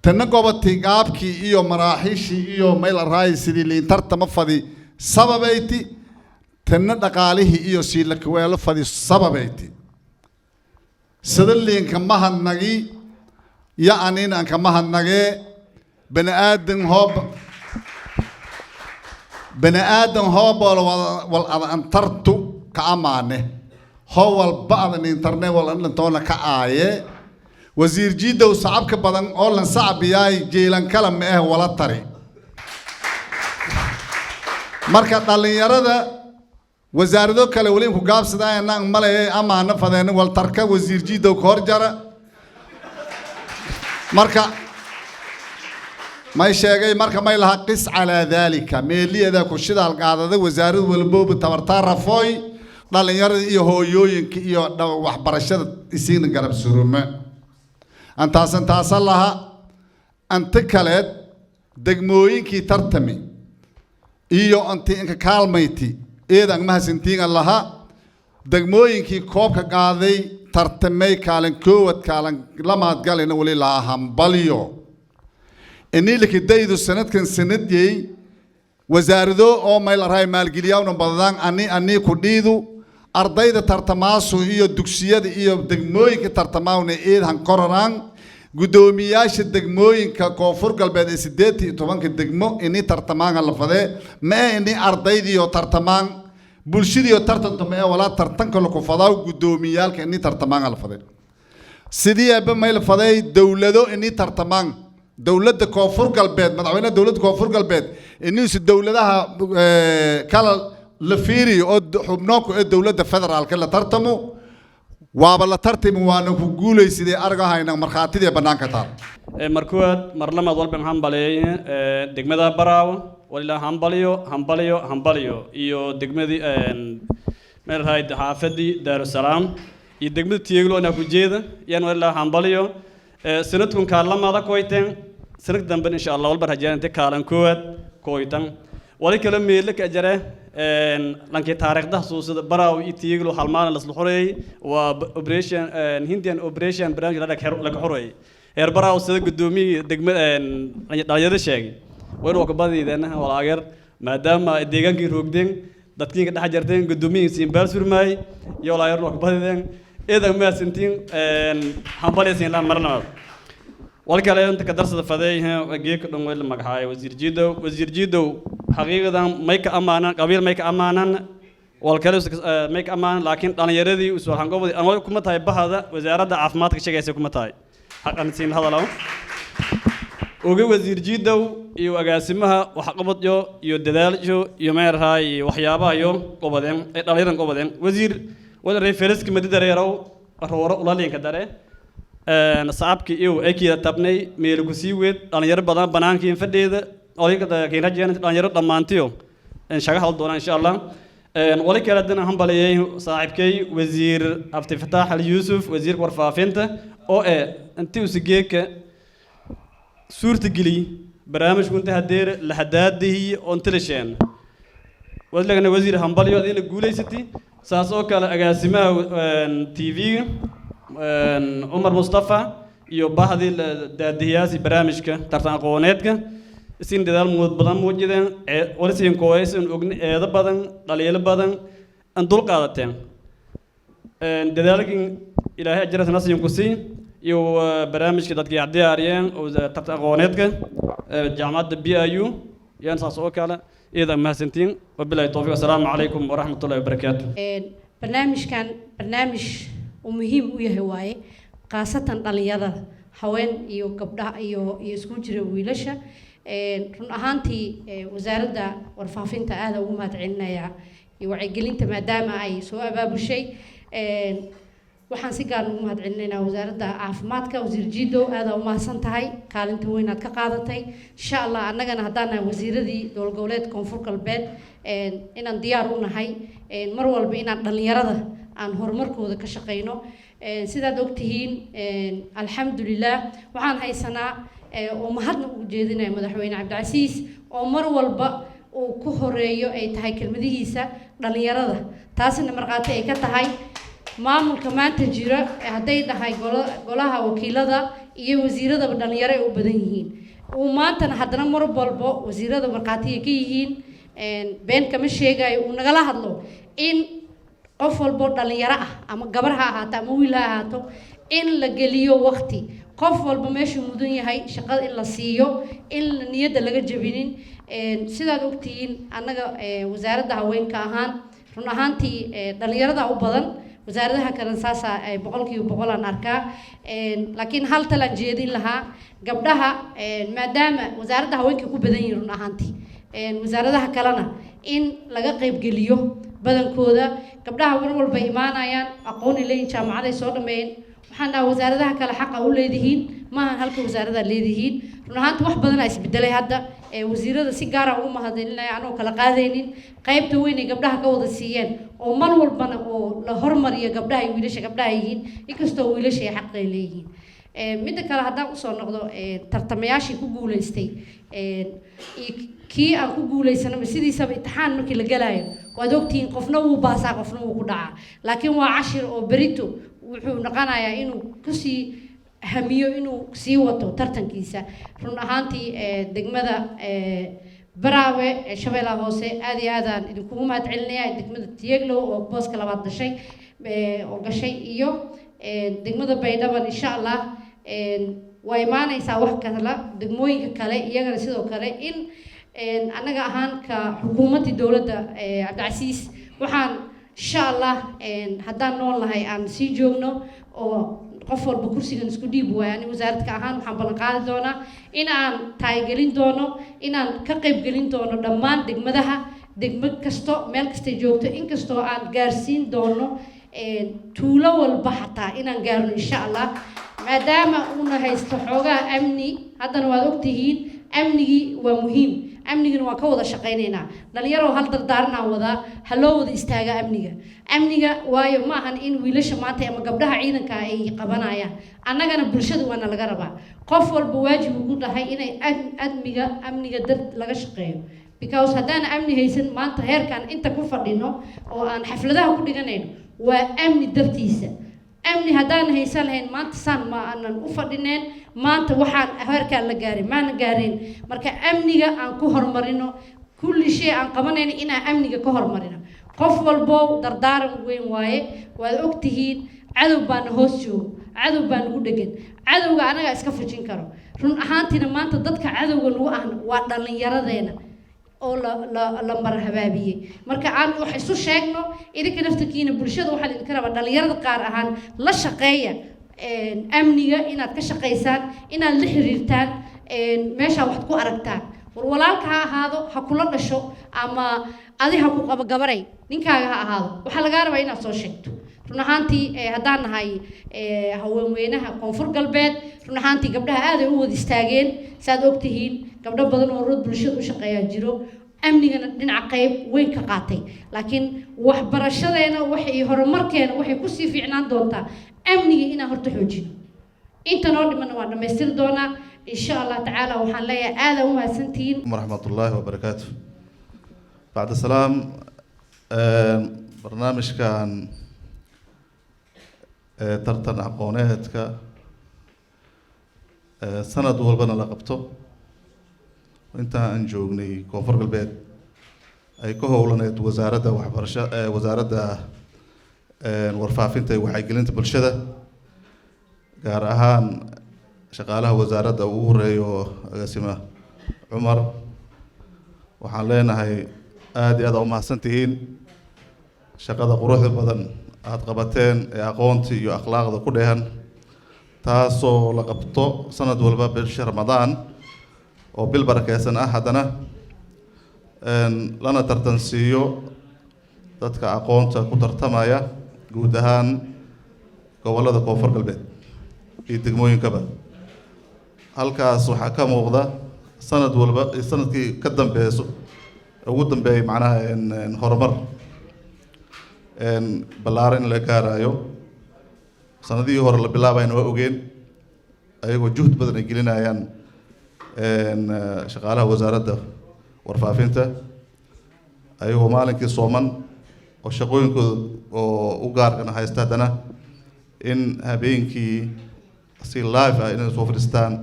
tana gobati qaabkii iyo maraaxiishii iyo mayl araay sidii liintartama fadi sababayti, tana dhaqaalihii iyo siilakaweelo fadi sababayti. Sida liinka mahadnagi ya anin anka mahadnagee. Bani aadan hoob, bani aadan hoobool wal ada antartu ka amaane, hoo walba adan intarne wal antoona ka aaye. Wasiir Jiidow, sacabka badan oo lan sacabiyaay jeelan kala ma eh wala tari. Marka dhallinyarada wasaarado kale weli ku gaabsadayaan male amaana fadeen wal tarka wasiir Jiidow ka hor jara. Marka may sheegay, marka may laha qis calaa daalika meeliyada ku shidaal qaadada wasaarad walbooba tabartaa rafooy dhallinyarada iyo hooyooyinka iyo waxbarashada isiina garab surume. Antaasan taasa laha. Anta kaleed degmooyinkii tartami iyo anti inka kaalmayti eedan mahadsantiinga laha. Degmooyinkii koobka qaaday tartamay kaalin koowad kaalin lamaad galina wali laha hambalyo iniliki daydu sanadkan sanadyey wasaarado oo mayl araay maalgeliyawna badadaan ani ku dhiidu ardayda tartamaasu iyo dugsiyada iyo degmooyinka tartamaawna eed han kororaan. Guddoomiyaasha degmooyinka Koonfur Galbeed ee 18-ka degmo ini tartamaanka la fadee ma ee ini ardaydiiyo tartamaan bulshadiiyo tartanto ma ee walaa tartanka laku fadaa guddoomiyaalka ini tartamaanka la fadee. Sidii eebba mayl faday dowlado ini tartamaan dowladda Koonfur Galbeed, madaxweynaha dowladda Koonfur Galbeed inuusi dowladaha kala la fiiriyo oo xubnoonku ee dowladda federaalka la tartamo, waaba la tartami waana ku guulaysidee argahayna markhaatidii bannaanka taal. Markuwaad marlamaad walba hambaleeye degmada Baraawo walilaa hambaliyo hambaliyo hambaliyo iyo degmadii meelhayd xaafadii Daarusalaam iyo degmada Tieglo inaa ku jeeda yaan walilaa hambaliyo. Sanadkun kaalamaada koyteen, sanad dambe insha Allah walba rajaan inta kaalan koowaad koytan. Wali kale meele ka jare lankii taariikhda xasuusada Baraaw iyo Tieglo halmaana lasla xoreeyey waa operation Hindian operation barnaamij la ka xoreeyey heer Baraaw, sida gudoomiyihii degma dhalinyarada sheegay waa inuu kabadiideen walaageer maadaama deegaankii roogdeen dadkiinka dhex jarteen gudoomiyihii siinbaal surmaay iyo walaageer waa kabadiideen. Eedan mahadsantiin, hambalyasiin laan marnamaad. Wal kale inta ka darsada fadeey geeka dhan way la magacaabay wasiir Jiidow. Wasiir Jiidow xaqiiqadan may ka amaanan qabiil, may ka amaanan wal kale may ka amaanan, laakiin dhalinyaradii usoo hangobadi ama kuma tahay bahada wasaaradda caafimaadka sheegaysa kuma tahay xaqan siin hadalaw oga. Wasiir Jiidow iyo agaasimaha waxqabadyo iyo dadaalyo iyo meerahay iyo waxyaabaha iyo qobadeen ay dhalinyaran qobadeen. Wasiir wada referenska madi dareerow rooro ulalinka dare sacabki iyo ay kiida tabnay meel ku sii weed dhalinyaro badan banaankii fadhiida odayga kiin rajeen dhalinyaro dhammaantiyo in shaga hal doonaan insha Allah. Wali kale haddana hambaliyay saaxiibkay wasiir Cabdifataax Ali Yuusuf, wasiirka warfaafinta oo intii usigeeka suurtageliy barnaamijku inta hadeer la hadaadihii oo inta la sheen wadlagana. Wasiir hambalyo adina guulaysatay. Saas oo kale agaasimaha TV-ga Cumar Mustafa iyo bahdii daadihiyaasi barnaamijka tartan aqooneedka isin dadaal muud badan muujideen walisiin kooyaysan ogni eedo badan dhaliilo badan an dul qaadateen dadaalkin Ilaahay ajrasna siin ku sii iyo barnaamijka dadkii diyaariyeen oo tartan aqooneedka jaamacadda BIU yaan saas oo kale iyada mahadsantiin. Wabilahi towfiiq, assalaamu calaykum waraxmatullahi wabarakaatu. Barnaamijkan barnaamij uu muhiim u yahay waaye, khaasatan dhalinyarada, haween iyo gabdhaha iyo isku jira wiilasha. Run ahaantii wasaaradda warfaafinta aada ugu mahad celinayaa iyo wacyigelinta maadaama ay soo abaabushay. Waxaan si gaar ugu mahad celinaynaa wasaaradda caafimaadka. Wasiir Jiidow, aada u mahadsan tahay kaalinta weyn aad ka qaadatay. Insha Allah annagana haddaan nahay wasiiradii dowlad goboleed Koonfur Galbeed inaan diyaar u nahay mar walba inaan dhalinyarada aan horumarkooda ka shaqeyno. Sidaad ogtihiin, alxamdulilah, waxaan haysanaa Oo mahadna ugu jeedinaya Madaxweyne Cabdicasiis, oo mar walba uu ku horeeyo ay tahay kelmadihiisa dhalinyarada. Taasina markhaati ay ka tahay maamulka maanta jira hadday dhahay golaha wakiilada iyo wasiiradaba dhalinyaro ay u badan yihiin, uu maantana haddana mar walbo wasiirada markhaatiga ka yihiin. Been kama sheegayo, uu nagala hadlo in qof walbo dhalinyaro ah, ama gabar ha ahaato ama wiil ha ahaato, in la geliyo waqti, qof walba meeshuu mudan yahay shaqada in la siiyo, in niyadda laga jebinin. Sidaad ogtihiin, annaga wasaaradda haweenka ahaan, run ahaantii dhalinyarada u badan. Wasaaradaha kale saasa 100% aan arkaa, laakiin hal talaan jeedin lahaa gabdhaha, maadaama wasaaradda haweenka ku badan yihiin. Run ahaantii wasaaradaha kalena in laga qaybgeliyo badankooda. Gabdhaha mar walba imaanayaan, aqooni leeyihin, jaamacaday soo dhameeyeen. Waxaan dhahaa wasaaradaha kale xaqa u leedihiin, maahan halka wasaaradaha leedihiin. Run ahaanti wax badanaa isbedelay hadda. Wasiirada si gaara ugu mahadcelinaya, anoo kala qaadaynin, qaybta weyn ay gabdhaha ka wada siiyeen, oo mar walbana oo la hormariyo gabdhaha iyo wiilasha gabdhaha yihiin, inkastoo wiilasha ay xaq ay leeyihiin. Midda kale, haddaan usoo noqdo tartamayaashii ku guuleystay iyo kii aan ku guuleysanaba, sidiisaba imtixaan markii la galaayo, waad ogtihiin, qofna wuu baasaa, qofna wuu ku dhacaa, laakiin waa cashir oo berito wuxuu noqonayaa inuu kusii hamiyo inuu sii wato tartankiisa. Run ahaantii degmada Baraawe ee Shabeellaha Hoose aad iyo aadaan idinkugu mahad celinaya, degmada Tiyeglow oo booska labaad dhashay oo gashay, iyo degmada Baydhaban. Insha Allah waa imaanaysaa wax kala degmooyinka kale iyagana sidoo kale. In annaga ahaan ka xukuumaddii dowladda Cabdicasiis, waxaan insha Allah haddaan nool nahay aan sii joogno oo qof walba kursigan isku dhiib waayo, ani wasaaradka ahaan waxaan ballan qaadi doonaa in aan taageelin doono, inaan ka qaybgelin doono dhammaan degmadaha, degmo kasto meel kastay joogto, inkastoo aan gaarsiin doono tuulo walba xataa inaan gaarno insha Allah, maadaama uuna haysto xoogaa amni. Haddana waad ogtihiin, amnigii waa muhiim, amnigina waan ka wada shaqaynaynaa. Dhalinyaro, hal dardaaranaan wadaa: ha loo wada istaaga amniga. Amniga waayo ma ahan in wiilasha maanta ama gabdhaha ciidanka ay qabanayaan, annagana bulshada waana laga rabaa. Qof walba waajib ugu dhahay inay amniga dar laga shaqeeyo, because haddaan amni haysan, maanta heerkaan inta ku fadhino oo aan xafladaha ku dhiganayno waa amni dartiisa. Amni haddaan haysan lahayn, maanta saan ma aanan u fadhineen, maanta waxaan heerkaan la gaarin maana gaarin. Marka amniga aan ku horumarino, kulli shay aan qabanayno inaan amniga ka horumarino. Qof walbo dardaaran weyn waaye. Waad ogtihiin, cadow baana hoos joogo, cadow baa nagu dhegan, cadowga anagaa iska fujin karo. Run ahaantiina maanta dadka cadowga nagu ahna waa dhallinyaradeena oo la marhabaabiyey. Marka aan wax isu sheegno, idinka naftarkiina bulshada waxaa idinka rabaa, dhallinyarada qaar ahaan la shaqeeya amniga, inaad ka shaqaysaan, inaad la xiriirtaan meeshaa waxaad ku aragtaan. War walaalka ha ahaado, ha kula dhasho, ama adi ha ku qabo, gabaray ninkaaga ha ahaado, waxaa lagaa rabaa inaad soo sheegto. Run ahaantii haddaan nahay haweenweynaha Koonfur Galbeed, run ahaantii gabdhaha aad ay u wada istaageen. Saad ogtihiin, gabdho badan oo rood bulshada u shaqeeyaa jiro, amnigana dhinaca qayb weyn ka qaatay, laakiin waxbarashadeena waxay horumarkeena waxay kusii fiicnaan doontaa amniga inaan horta xoojino. Inta noo dhimana waan dhammaystiri doonaa insha Allah tacaala. Waxaan leeyahay aada u mahadsantihiin. ورحمة الله وبركاته. بعد السلام، barnaamijkan tartan aqooneedka sanad walbana la qabto inta aan joognay Koonfur Galbeed ay ka howlaneed wasaaradda waxbarasha, wasaaradda warfaafinta iyo wacyigelinta bulshada, gaar ahaan shaqaalaha wasaaradda ugu horeeyo agaasima Cumar, waxaan leenahay aada iyo aad aa umahadsan tihiin shaqada quruxda badan aada qabateen ee aqoonta iyo akhlaaqda ku dheehan, taasoo la qabto sanad walba bisha Ramadaan oo bil barakeysan ah, haddana lana tartansiiyo dadka aqoonta ku tartamaya guud ahaan gobollada Koonfur Galbeed iyo degmooyinkaba. Halkaas waxaa ka muuqda sanad walba iyo sanadkii ka dambeeyso ugu dambeeyay, macnaha horumar ballaaran in la gaarayo. Sanadihii hore la bilaabayna waa ogeen, ayagoo juhd badan ay gelinayaan. Shaqaalaha wasaaradda warfaafinta ayagoo maalinkii sooman oo shaqooyinkooda oo u gaarkana haysta, haddana in habeenkii si live ah inay soo fadhiistaan,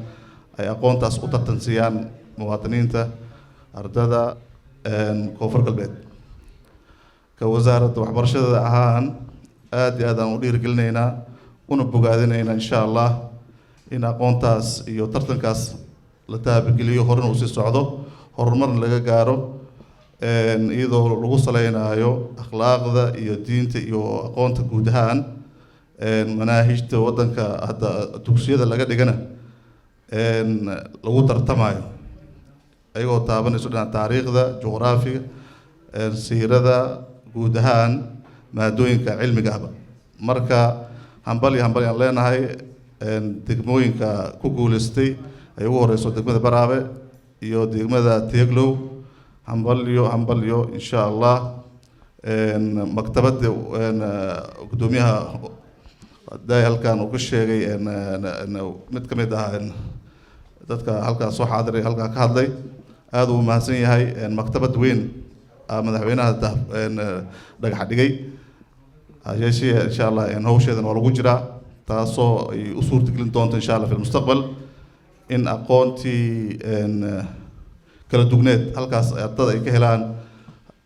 ay aqoontaas u tartansiiyaan muwaadiniinta, ardada Koonfur Galbeed. Ka wasaaradda waxbarashada ahaan, aad iyo aad aan u dhiirigelinaynaa una bogaadinaynaa, insha Allah, in aqoontaas iyo tartankaas la taabageliyo, horena uu sii socdo, horumarna laga gaaro, iyadoo lagu saleynaayo akhlaaqda iyo diinta iyo aqoonta guud ahaan. Manaahijta waddanka hadda dugsiyada laga dhigana lagu tartamayo, ayagoo taabanayso dhinaca taariikhda, juqraafiga, siirada, guud ahaan maadooyinka cilmiga ahba. Marka hambal iyo hambal aan leenahay degmooyinka ku guuleystay, ay ugu horeyso degmada Baraabe iyo degmada Tiyeglow. Hambalyo, hambalyo. Insha Allah, maktabadda guddoomiyaha daay halkan uu ka sheegay, mid ka mid ah dadka halkaas soo xaadiray, halkaa ka hadlay, aada uu mahadsan yahay. Maktabad weyn madaxweynaha dhagax dhigay, hayeeshee insha Allah hawsheedana waa lagu jiraa, taasoo ay u suurtagelin doonto, insha Allah, fi lmustaqbal in aqoontii kala dugneed halkaas ardada ay ka helaan,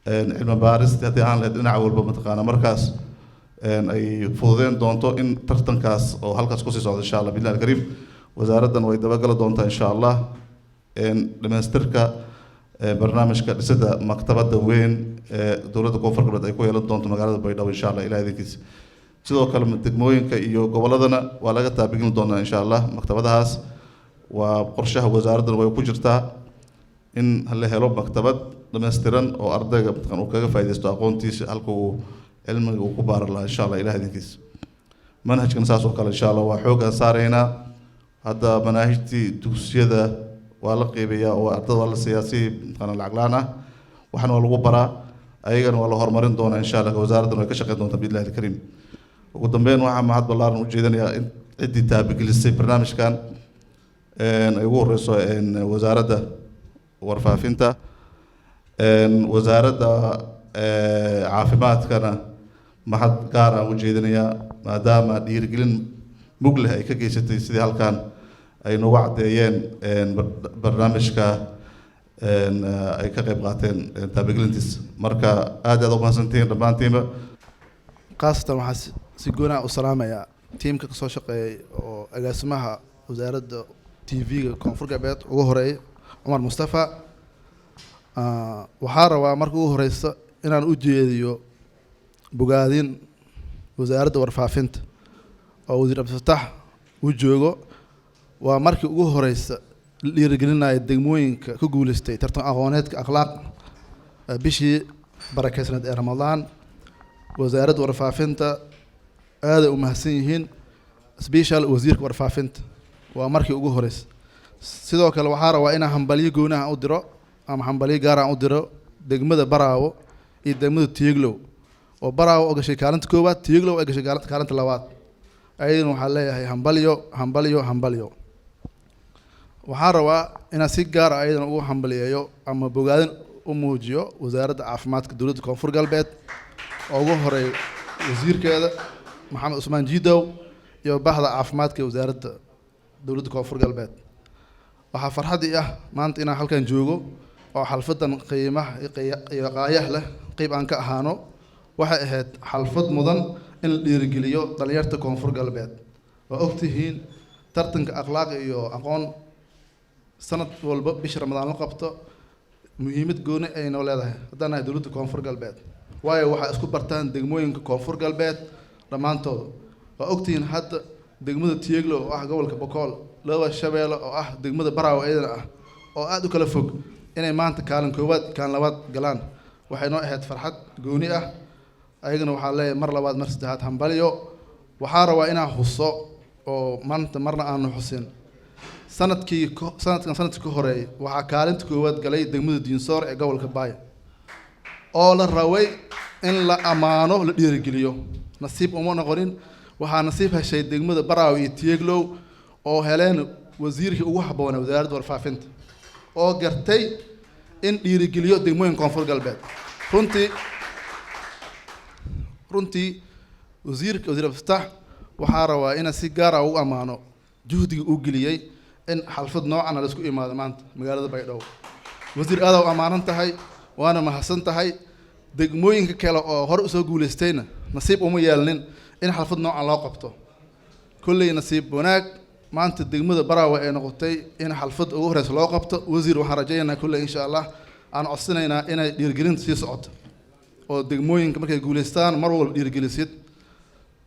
cilmi baarista haddii aan lahayd dhinaca walba mataqaana, markaas ay fududeyn doonto in tartankaas oo halkaas kusii socdo, insha Allah billahi alkariim. Wasaaraddan way dabagala doontaa, insha Allah, dhamaystirka barnaamijka dhisidda maktabadda weyn ee dowladda Koonfur Galbeed ay ku yeelan doonto magaalada Baydhabo, insha Allah, ilaah idinkiisa. Sidoo kale degmooyinka iyo gobolladana waa laga taabigelin doonaa, insha Allah, maktabadahaas. Waa qorshaha wasaaraddan, way ku jirtaa in la helo maktabad dhammaystiran oo ardayga mataqan uu kaga faaidaysto aqoontiisa, halka uu cilmiga uu ku baaran lahaa, insha Allah, ilaah idinkiisa. Manhajkan saas oo kale, insha Allah, waa xooggaan saaraynaa. Hadda manaahijtii dugsiyada waa la qeybayaa oo ardada waa la siiyaa si mataqaana lacag laan ah, waxna waa lagu baraa, ayagana waa la horumarin doonaa, insha Allah. Wasaaraddan way ka shaqeyn doontaa biidnillahi alkariim. Ugu dambeyn, waxaa mahad ballaaran u jeedinayaa in ciddii taabagelisay barnaamijkan, ay ugu horeyso wasaaradda warfaafinta, wasaaradda caafimaadkana mahad gaar aan u jeedinayaa, maadaama dhiirigelin mug leh ay ka geysatay sidii halkan ay noogu caddeeyeen barnaamijka ay ka qayb qaateen taabagelintiisa. Marka aad aad u mahadsantihiin dhammaantiinba. Khaasatan waxaa si goonaa u salaamayaa tiimka kasoo shaqeeyay oo agaasimaha wasaaradda TV-ga Koonfur Galbeed ugu horeeyay, Cumar Mustafa. Waxaa rabaa marka ugu horeysa inaan u jeediyo bogaadin wasaaradda warfaafinta oo wasiir Cabdifataax uu joogo. Waa markii ugu horeysa la dhiirigelinaya degmooyinka ku guuleystay tartan aqooneedka akhlaaq bishii barakeysneed ee Ramadaan. Wasaaradda warfaafinta aaday u mahadsan yihiin, special wasiirka warfaafinta. Waa markii ugu horeysa. Sidoo kale waxaa rabaa inaan hambalyo goonaha u diro ama hambalyo gaar aan u diro degmada Baraawo iyo degmada Tiyeglow, oo Baraawo oo gashay kaalinta koowaad, Tiyeglow ay gashay kaalinta labaad. Ayadana waxaa leeyahay hambalyo, hambalyo, hambalyo. Waxaan rabaa inaan si gaar ah ayadana ugu hambaliyeeyo ama bogaadin u muujiyo wasaaradda caafimaadka dowladda Koonfur Galbeed, oo ugu horeey wasiirkeeda Maxamed Cusmaan Jiidow iyo bahda caafimaadka ee wasaaradda dowladda Koonfur Galbeed. Waxaa farxad ii ah maanta inaan halkan joogo oo xalfadan qiimaha iyo qaayaha leh qeyb aan ka ahaano. Waxay ahayd xalfad mudan in la dhiirigeliyo dhalinyarta Koonfur Galbeed. Waa ogtihiin tartanka akhlaaq iyo aqoon sanad walba bisha Ramadaan la qabto muhiimad gooni ay noo leedahay haddaan nahay dowladda Koonfur Galbeed, waayo waxaa isku bartaan degmooyinka Koonfur Galbeed dhammaantooda. Waa ogtihiin hadda degmada Tiyeglo oo ah gobolka Bokool, Laba Shabeelle oo ah degmada Baraawo iyadana ah, oo aada u kala fog, inay maanta kaalin koowaad, kaalin labaad galaan, waxay noo ahayd farxad gooni ah. Ayagana waxaa leeyahay mar labaad, mar saddexaad, hambalyo. Waxaa rabaa inaan xuso oo maanta marna aanu xusin, sanadkii sanadkan sanadkii ka horeeyay waxaa kaalinta koowaad galay degmada Diinsoor ee gobolka Baaya, oo la rabay in la ammaano, la dhiirigeliyo. Nasiib uma noqonin. Waxaa nasiib heshay degmada Baraaw iyo Tiyeglow oo heleen Wasiirkii ugu habboonaa wasaaradda warfaafinta oo gartay in dhiirigeliyo degmooyinka Koonfur Galbeed. Runtii wasiirka, Wasiir Abdifataax, waxaa rabaa inaan si gaar ah ugu ammaano juhdiga uu geliyey in xalfad noocan la isku imaado maanta magaalada Baydhabo. Wasiir, aad u ammaanan tahay, waana mahadsan tahay. Degmooyinka kale oo hore usoo guulaystayna nasiib uma yeelnin in xalfad noocan loo qabto. Kolley nasiib wanaag maanta degmada Baraawe ay noqotay in xalfad ugu horeysa loo qabto. Wasiir, waxaan rajaynaynaa kolley, insha Allah, aan codsanaynaa inay dhiirigelinta sii socoto oo degmooyinka markay guulaystaan mar walba dhiirigelisid.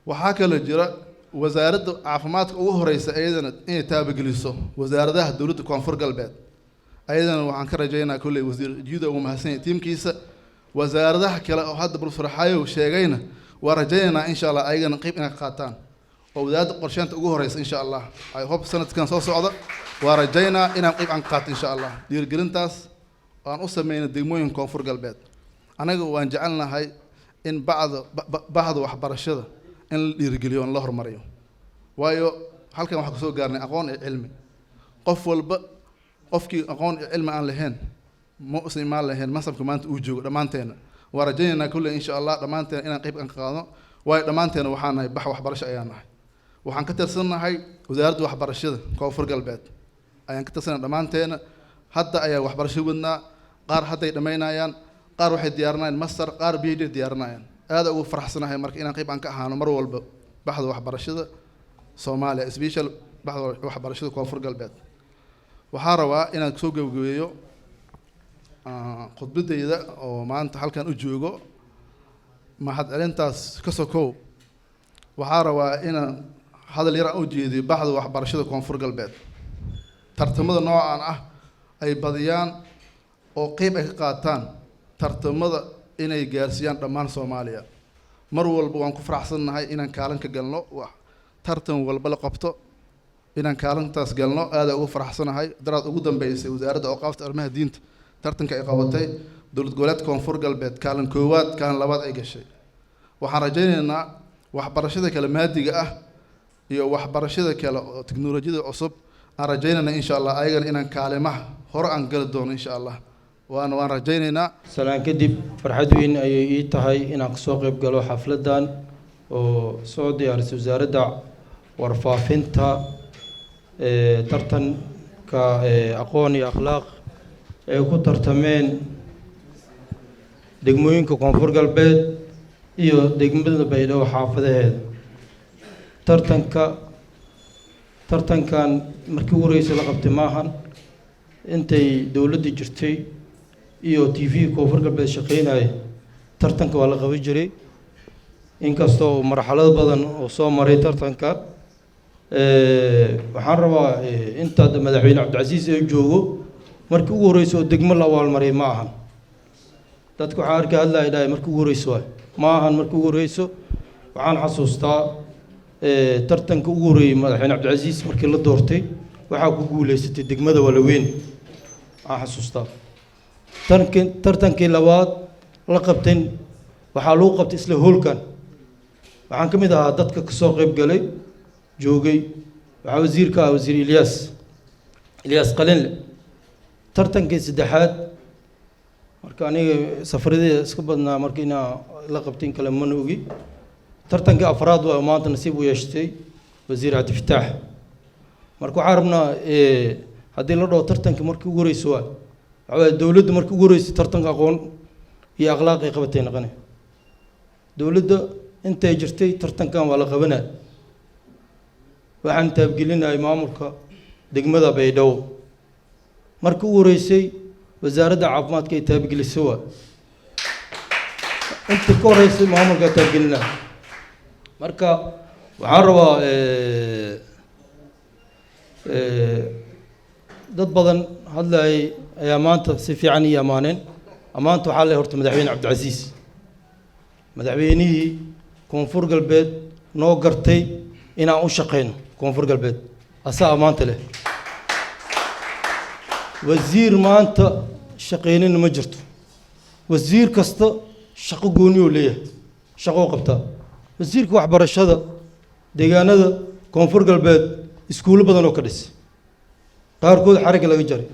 Waxaa kaloo jira wasaaradda caafimaadka ugu horeysa iyadana inay taabageliso wasaaradaha dowladda Koonfur Galbeed. Ayadana waxaan ka rajaynaa kolley, Wasiir Juuda ugu mahadsan yahay tiimkiisa, wasaaradaha kale oo hadda Professor Xayow sheegayna waa rajaynaynaa, insha Allah, ayagana qeyb inay ka qaataan oo wasaaradda qorsheynta ugu horeysa. Insha Allah, I hope sanadkan soo socda waa rajaynaa inaan qeyb aan ka qaato, insha Allah. Dhiirigelintaas aan u sameyno degmooyinka Koonfur Galbeed, anaga waan jecelnahay in bacda bahda waxbarashada in la dhiirigeliyo, in la horumariyo, waayo halkan waxaan kusoo gaarnay aqoon iyo cilmi. Qof walba, qofkii aqoon iyo cilmi aan lahayn ma usan imaan lahayn mansabka maanta uu joogo. Dhammaanteena waa rajaynaynaa kulley, insha Allah, dhammaanteena inaan qayb aan ka qaadno, waayo dhammaanteena waxaan nahay bax waxbarasho ayaan nahay. Waxaan ka tirsannahay wasaaradda waxbarashada Koonfur Galbeed ayaan ka tirsannahay dhammaanteena. Hadda ayaa waxbarasho wadnaa, qaar hadday dhammaynayaan, qaar waxay diyaarinayaan master, qaar PhD diyaarinayaan. Aad ugu faraxsanahay marka inaan qayb aan ka ahaano mar walba baxda waxbarashada Soomaaliya, special baxda waxbarashada Koonfur Galbeed. Waxaa rabaa inaan soo gabagabeeyo khudbadayda oo maanta halkan u joogo mahad celintaas ka sokow. Waxaa rabaa inaan hadal yar aan u jeediyo baxda waxbarashada Koonfur Galbeed. Tartamada noocan ah ay badiyaan oo qeyb ay ka qaataan tartamada inay gaarsiiyaan dhammaan Soomaaliya. Mar walba waan ku faraxsannahay inaan kaalin ka galno wax tartan walba la qabto, inaan kaalintaas galno aada ugu faraxsanahay. Daraad ugu dambeysay wasaaradda awqaafta arrimaha diinta tartanka ay qabatay, dowlad goboleedka Koonfur Galbeed kaalin koowaad, kaalin labaad ay gashay. Waxaan rajaynaynaa waxbarashada kale maadiga ah iyo waxbarashada kale oo teknolojiyada cusub aan rajaynaynaa, insha Allah, ayagana inaan kaalimaha hore aan gali doono, insha Allah, waana waan rajaynaynaa. Salaan kadib, farxad weyn ayay ii tahay inaan kasoo qayb galo xafladdan oo soo diyaarisay wasaaradda warfaafinta ee tartanka ee aqoon iyo akhlaaq ay ku tartameen degmooyinka Koonfur Galbeed iyo degmada Baydhabo xaafadaheeda. Tartankan markii ugu horreysay la qabtay maahan. Intay dowladda jirtay iyo TV Koonfur Galbeed shaqeynaya tartanka waa la qaban jiray, inkastoo marxalado badan oo soo maray tartanka. Waxaan rabaa inta madaxweyne Cabdicasiis ee joogo markii ugu horreysay oo degmo la abaalmariyay ma ahan. Dadka waxaan arka hadlaya dhahay markii ugu horreyso waay, ma ahan markii ugu horreyso. Waxaan xasuustaa tartanka ugu horreeyey madaxweyne Cabdicasiis markii la doortay waxaa ku guuleysatay degmada Walaweyn, waxaan xasuustaa. Tartankii labaad la qabtay waxaa lagu qabtay isla hoolkan. Waxaan ka mid ahaa dadka kasoo qayb galay, joogay. Waxaa wasiirka ah Wasiir Ilyaas Qalinle. Tartankii saddexaad marka aniga safaradii iska badnaa, marka inaa la qabtay in kale mana ogi. Tartankii afraad waa maanta nasiib u yeeshtay Wasiir Cabdifataax. Marka waxaan rabnaa, haddii la dhaho tartanka markii ugu horeysa waa waxaa waaye dowladda markii ugu horeysay tartanka aqoon iyo akhlaaq ay qabatay noqone. Dowladda intay jirtay tartankan waa la qabanaa. Waxaan taabgelinayay maamulka degmada Baydhabo. Markii ugu horeysay wasaaradda caafimaadka ay taabgelisay waa inta ka horeysay maamulka taabgelinaya. Marka waxaan rabaa dad badan hadlayay ayaa maanta si fiican ii ammaaneen. Ammaanta waxaa le horta madaxweyne Cabdicasiis, madaxweynihii Koonfur Galbeed noo gartay inaan u shaqeyno Koonfur Galbeed, asaa ammaanta leh. Wasiir maanta shaqeynina ma jirto. Wasiir kasta shaqo gooni oo leeyahay, shaqoo qabtaa. Wasiirka waxbarashada deegaanada Koonfur Galbeed iskuullo badan oo ka dhisay. Qaarkood xarigga laga jaray.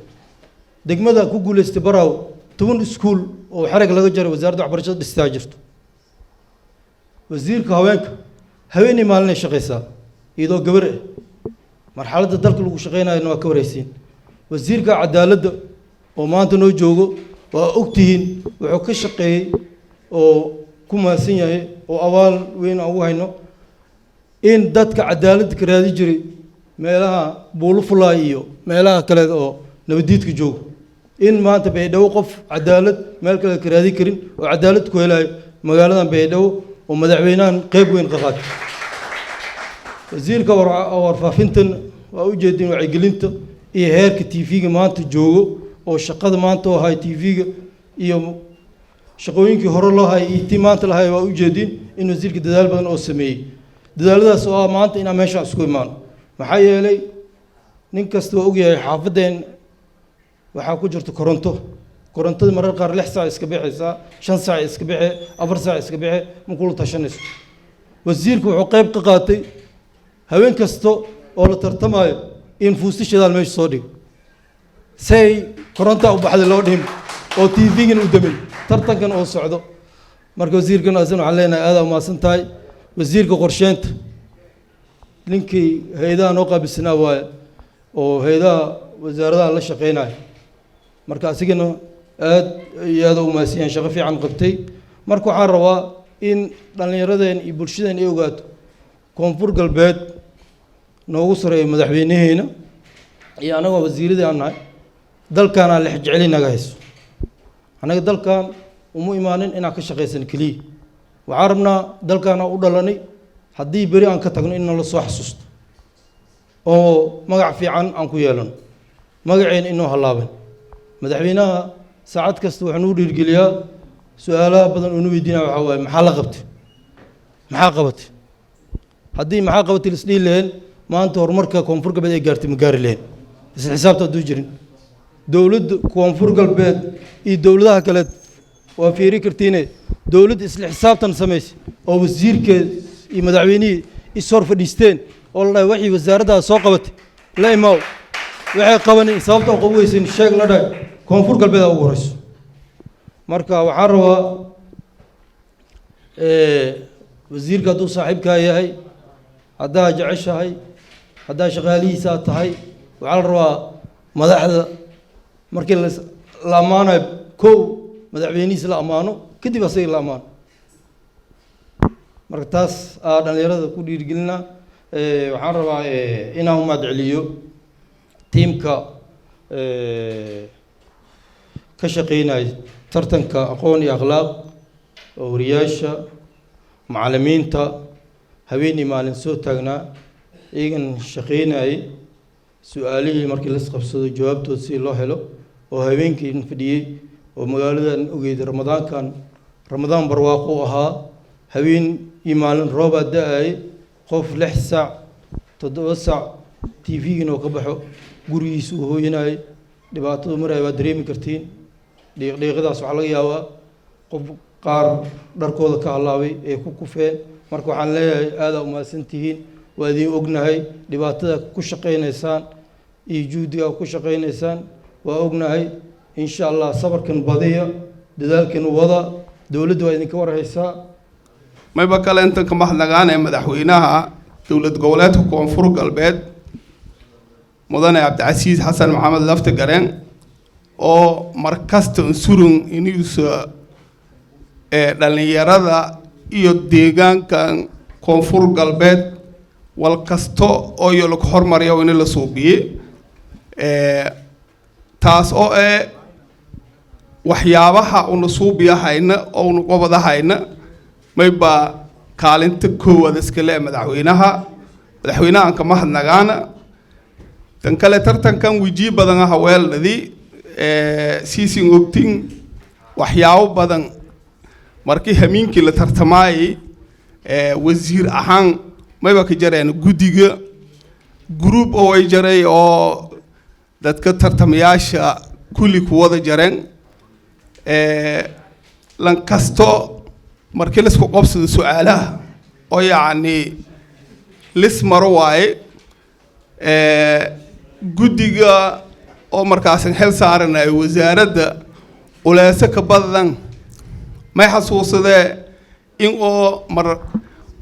Degmada ku guuleystay Baraaw, 10 iskuul oo xarigga laga jaray wasaaradda waxbarashada dhistaa jirto. Wasiirka haweenka haweeney maalinay shaqaysaa iyadoo gabar ah, marxaladda dalka lagu shaqaynayona waa ka waraysiin. Wasiirka cadaaladda oo maanta noo joogo waa ogtihiin wuxuu ka shaqeeyey oo ku mahadsan yahay oo abaal weyn aan ugu hayno in dadka cadaaladda ka raadi jiray meelaha Buulufulaay iyo meelaha kale oo nabadiidka joogo, in maanta Baydhabo qof cadaalad meel kale ka raadi karin oo cadaalad ku helayo magaaladan Baydhabo oo madaxweynahan qeyb weyn ka qaatay. Wasiirka warfaafintan waa ujeedin wacyigelinta iyo heerka TV-ga maanta joogo oo shaqada maanta oo hay TV-ga iyo shaqooyinkii hore loo hayay iyo tii maanta la hayay, waa ujeedin in wasiirka dadaal badan oo sameeyey, dadaaladaas oo ah maanta inaan meeshaan isku imaano. Maxaa yeelay nin kasta waa ogyahay xaafaddeen waxaa ku jirta koronto. Korontada marar qaar 6 saac iska bixaysaa, 5 saac iska bixe, 4 saac iska bixe, ma kula tashanayso. Wasiirku wuxuu qayb ka qaatay haween kasta oo la tartamayo in fuusti shidaal meesha soo dhigo say koronta u baxday loo dhihin oo TV-gan u damin tartankan oo socdo. Marka wasiirkan asna waxaan leenahay aad umahadsan tahay. Wasiirka qorsheynta, ninkii hay-adaha noo qaabilsanaa waaye oo hay-adaha wasaaradaha la shaqeynaya, marka asigana aad iyo aad u mahadsan yahay, shaqo fiican qabtay. Marka waxaan rabaa in dhallinyaradeen iyo bulshadeen ay ogaato Koonfur Galbeed noogu sareeyo madaxweynaheena iyo anagoo wasiiradii aan nahay, dalkaanaa lex jeceli naga hayso. Annaga dalkan uma imaanin inaan ka shaqaysan keliya, waxaan rabnaa dalkaana u dhalanay haddii beri aan ka tagno in nala soo xasuusto oo magac fiican aan ku yeelano, magaceena inoo hallaaban. Madaxweynaha saacad kasta wuxuu nagu dhiirigeliyaa, su-aalaha badan uu nu weydiinaya waxaa waaye maxaa la qabtay, maxaa qabatay. Haddii maxaa qabatay lisdhihi laheen, maanta horumarka Koonfur Galbeed ay gaartay ma gaari laheen isla xisaabta hadduu jirin. Dowladda Koonfur Galbeed iyo dowladaha kale waa fiiri kartiine, dowladda isla xisaabtan samaysay oo wasiirkeed iyo madaxweynihii is hor fadhiisteen oo la dhahay waxii wasaaraddaas soo qabatay la imaaw, waxay qabanin sababta u qaban weysin sheeg la dhahay, Koonfur Galbeed aa ugu horeyso. Marka waxaan rabaa wasiirka hadduu saaxiibkaa yahay, haddaa jeceshahay, haddaa shaqaalihiisaa tahay, waxaa la rabaa madaxda markii la ammaanayo kow madaxweynihiisa la ammaano, kadib asaga la ammaano. Marka taas aa dhallinyarada ku dhiirigelinaa. Waxaan rabaa inaan u mahad celiyo tiimka ka shaqeynaya tartanka aqoon iyo akhlaaq oo wariyaasha, macallimiinta habeenii maalin soo taagnaa, iyagan shaqeynayay su-aalihii markii la isqabsado jawaabtood si loo helo oo habeenkii fadhiyey oo magaaladan ogeyd. Ramadaankan Ramadaan barwaaqo u ahaa, habeen iyo maalin roobaa da-ayay, qof 6 saac 7 saac TV-gina oo ka baxo gurigiisa uu hooyanayay, dhibaatadu maraya waa dareemi kartiin. Dhiiqdhiiqadaas waxaa laga yaabaa qof qaar dharkooda ka hallaabay ay ku kufeen. Marka waxaan leeyahay aadaa umahadsan tihiin, waa idiin ognahay dhibaatada ku shaqaynaysaan iyo juhdiga ku shaqaynaysaan, waa ognahay. Insha Allah sabarkan badiya, dadaalkan wada, dowladda waa idinka warhaysaa. Mayba kale intan ka mahadnaqaanee madaxweynaha dowlad goboleedka Koonfur Galbeed, mudane Cabdicasiis Xasan Maxamed Lafti Gareen, oo markasta unsurun inuusa ee dhallinyarada iyo deegaankan Koonfur Galbeed wal kasto oo iyo lagu hormariyo in la suubiye, taas oo waxyaabaha una suubiyahayna oo una qobadahayna mayba kaalinta koowaad iskale madaxweynaha. Madaxweynahan ka mahadnagaana. Tan kale, tartankan wejiyo badan ah weeldhadi siisin ogtin waxyaabo badan. Markii hamiinkii la tartamaayay, wasiir ahaan mayba ka jareen guddiga group oo ay jaray oo dadka tartamayaasha kulli ku wada jareen. Lan kasto markii laisku qabsado su-aalaha oo yacni lis maro waaye. Guddiga oo markaasan xil saaranay wasaaradda culeyso ka badan may xasuusadee in oo mar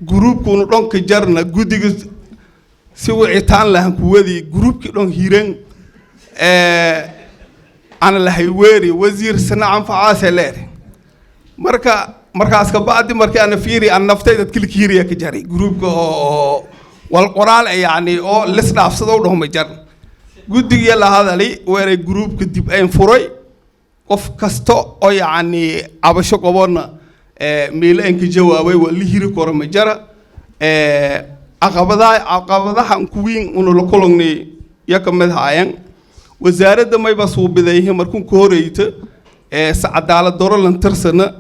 gruubkuunu dhonka jarna guddiga si wicitaan lahan kuwadii gruubkii dhon hiran ana lahay weeri wasiir sana anfacaase leere. Marka markaas ka bacdi markii ana fiiri an naftayda kilkiiriya ka jaray gruubka oo wal qoraal yacni oo lis dhaafsado dhahma jar. Guddigii la hadali weeray gruubka dib ayn furay, qof kasta oo yacni cabasho qabona miila aan ka jawaabay waa la hiri karo ma jara. Caqabadaha kuwiin unu la kulangnay ya ka mid haayeen wasaaradda mayba suubidayhe markuu ka horeyta se cadaalad daro lan tirsana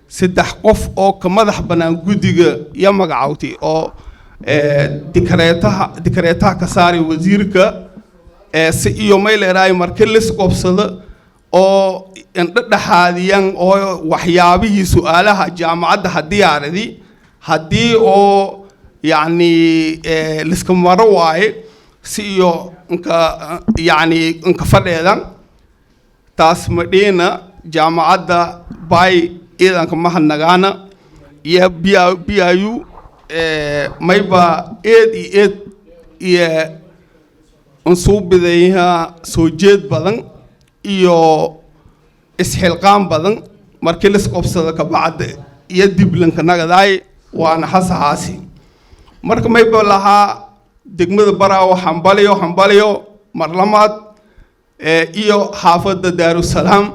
3 qof oo ka madax bannaan guddiga ya magacawtay oo dikareetaha ka saaray wasiirka si iyo may leeraay marka lis qobsada oo indhadhexaadiyan oo waxyaabihii su-aalaha jaamacadda ha diyaaradi haddii oo yacni liska maro waaye si iyo inka yacni inka fadheedan. Taas madhiina jaamacadda bay ciidanka mahadnagaana iyo BIU mayba eed iyo eed iyo unsuubidayha soo jeed badan iyo isxilqaan badan markii lis qobsado kabacda iyo diblanka nagadaay waana xasaxaasi. Marka mayba lahaa degmada Baraawo hambaliyo hambaliyo marlamaad iyo xaafadda Daarusalaam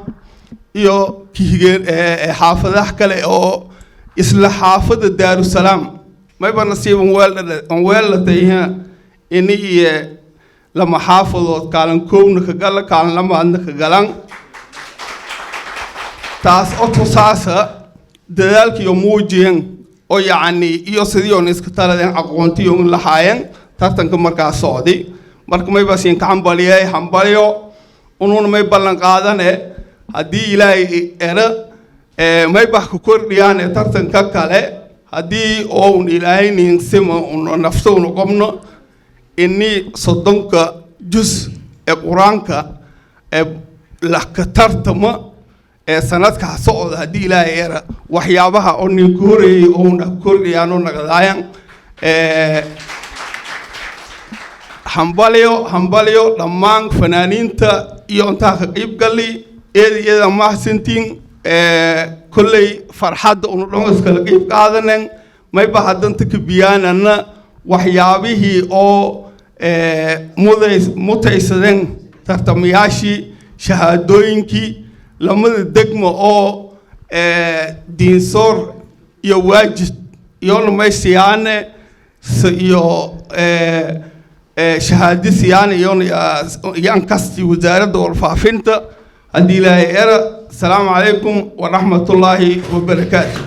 iyo kihigeen xaafadaha kale oo isla xaafadda Daarusalaam mayba nasiiban weelatayha ini iyo lama xaafadood kaalin koowna ka gala kaalin lamaadna ka galan, taas oo tusaasa dadaalkiiyo muujiyeen oo yacni iyo sidii oon iska taladeen aqoontiyo in lahaayeen tartanka markaa socday. Marka mayba siin ka hambaliyey hambaliyo unuuna may ballan qaadane haddii Ilaahay era may bax ku kordhiyaane tartanka kale haddii oun Ilaahay nin sima un nafto unu qobno ini 30-ka jus ee qur-aanka ee laka tartama ee sanadka ha socda haddii Ilaahay era waxyaabaha oo nin ku horeeyey ouna kordhiyaan oo naqdaayan. Hambalyo hambalyo dhammaan fanaaniinta iyo intaa ka qayb galay eed iyada mahadsantiin. Kolley farxadda unu dhan iskala qayb qaadanen mayba haddanta ka biyaanana waxyaabihii oo muday mutaysadeen tartamayaashii shahaadooyinkii lamada degmo oo Diinsoor iyo Waajid iyona may siyaane iyo shahaado siyaane iyona yan kasti wasaaradda warfaafinta haddii Ilaahay era. Asalaamu calaykum waraxmatullaahi wabarakaatu.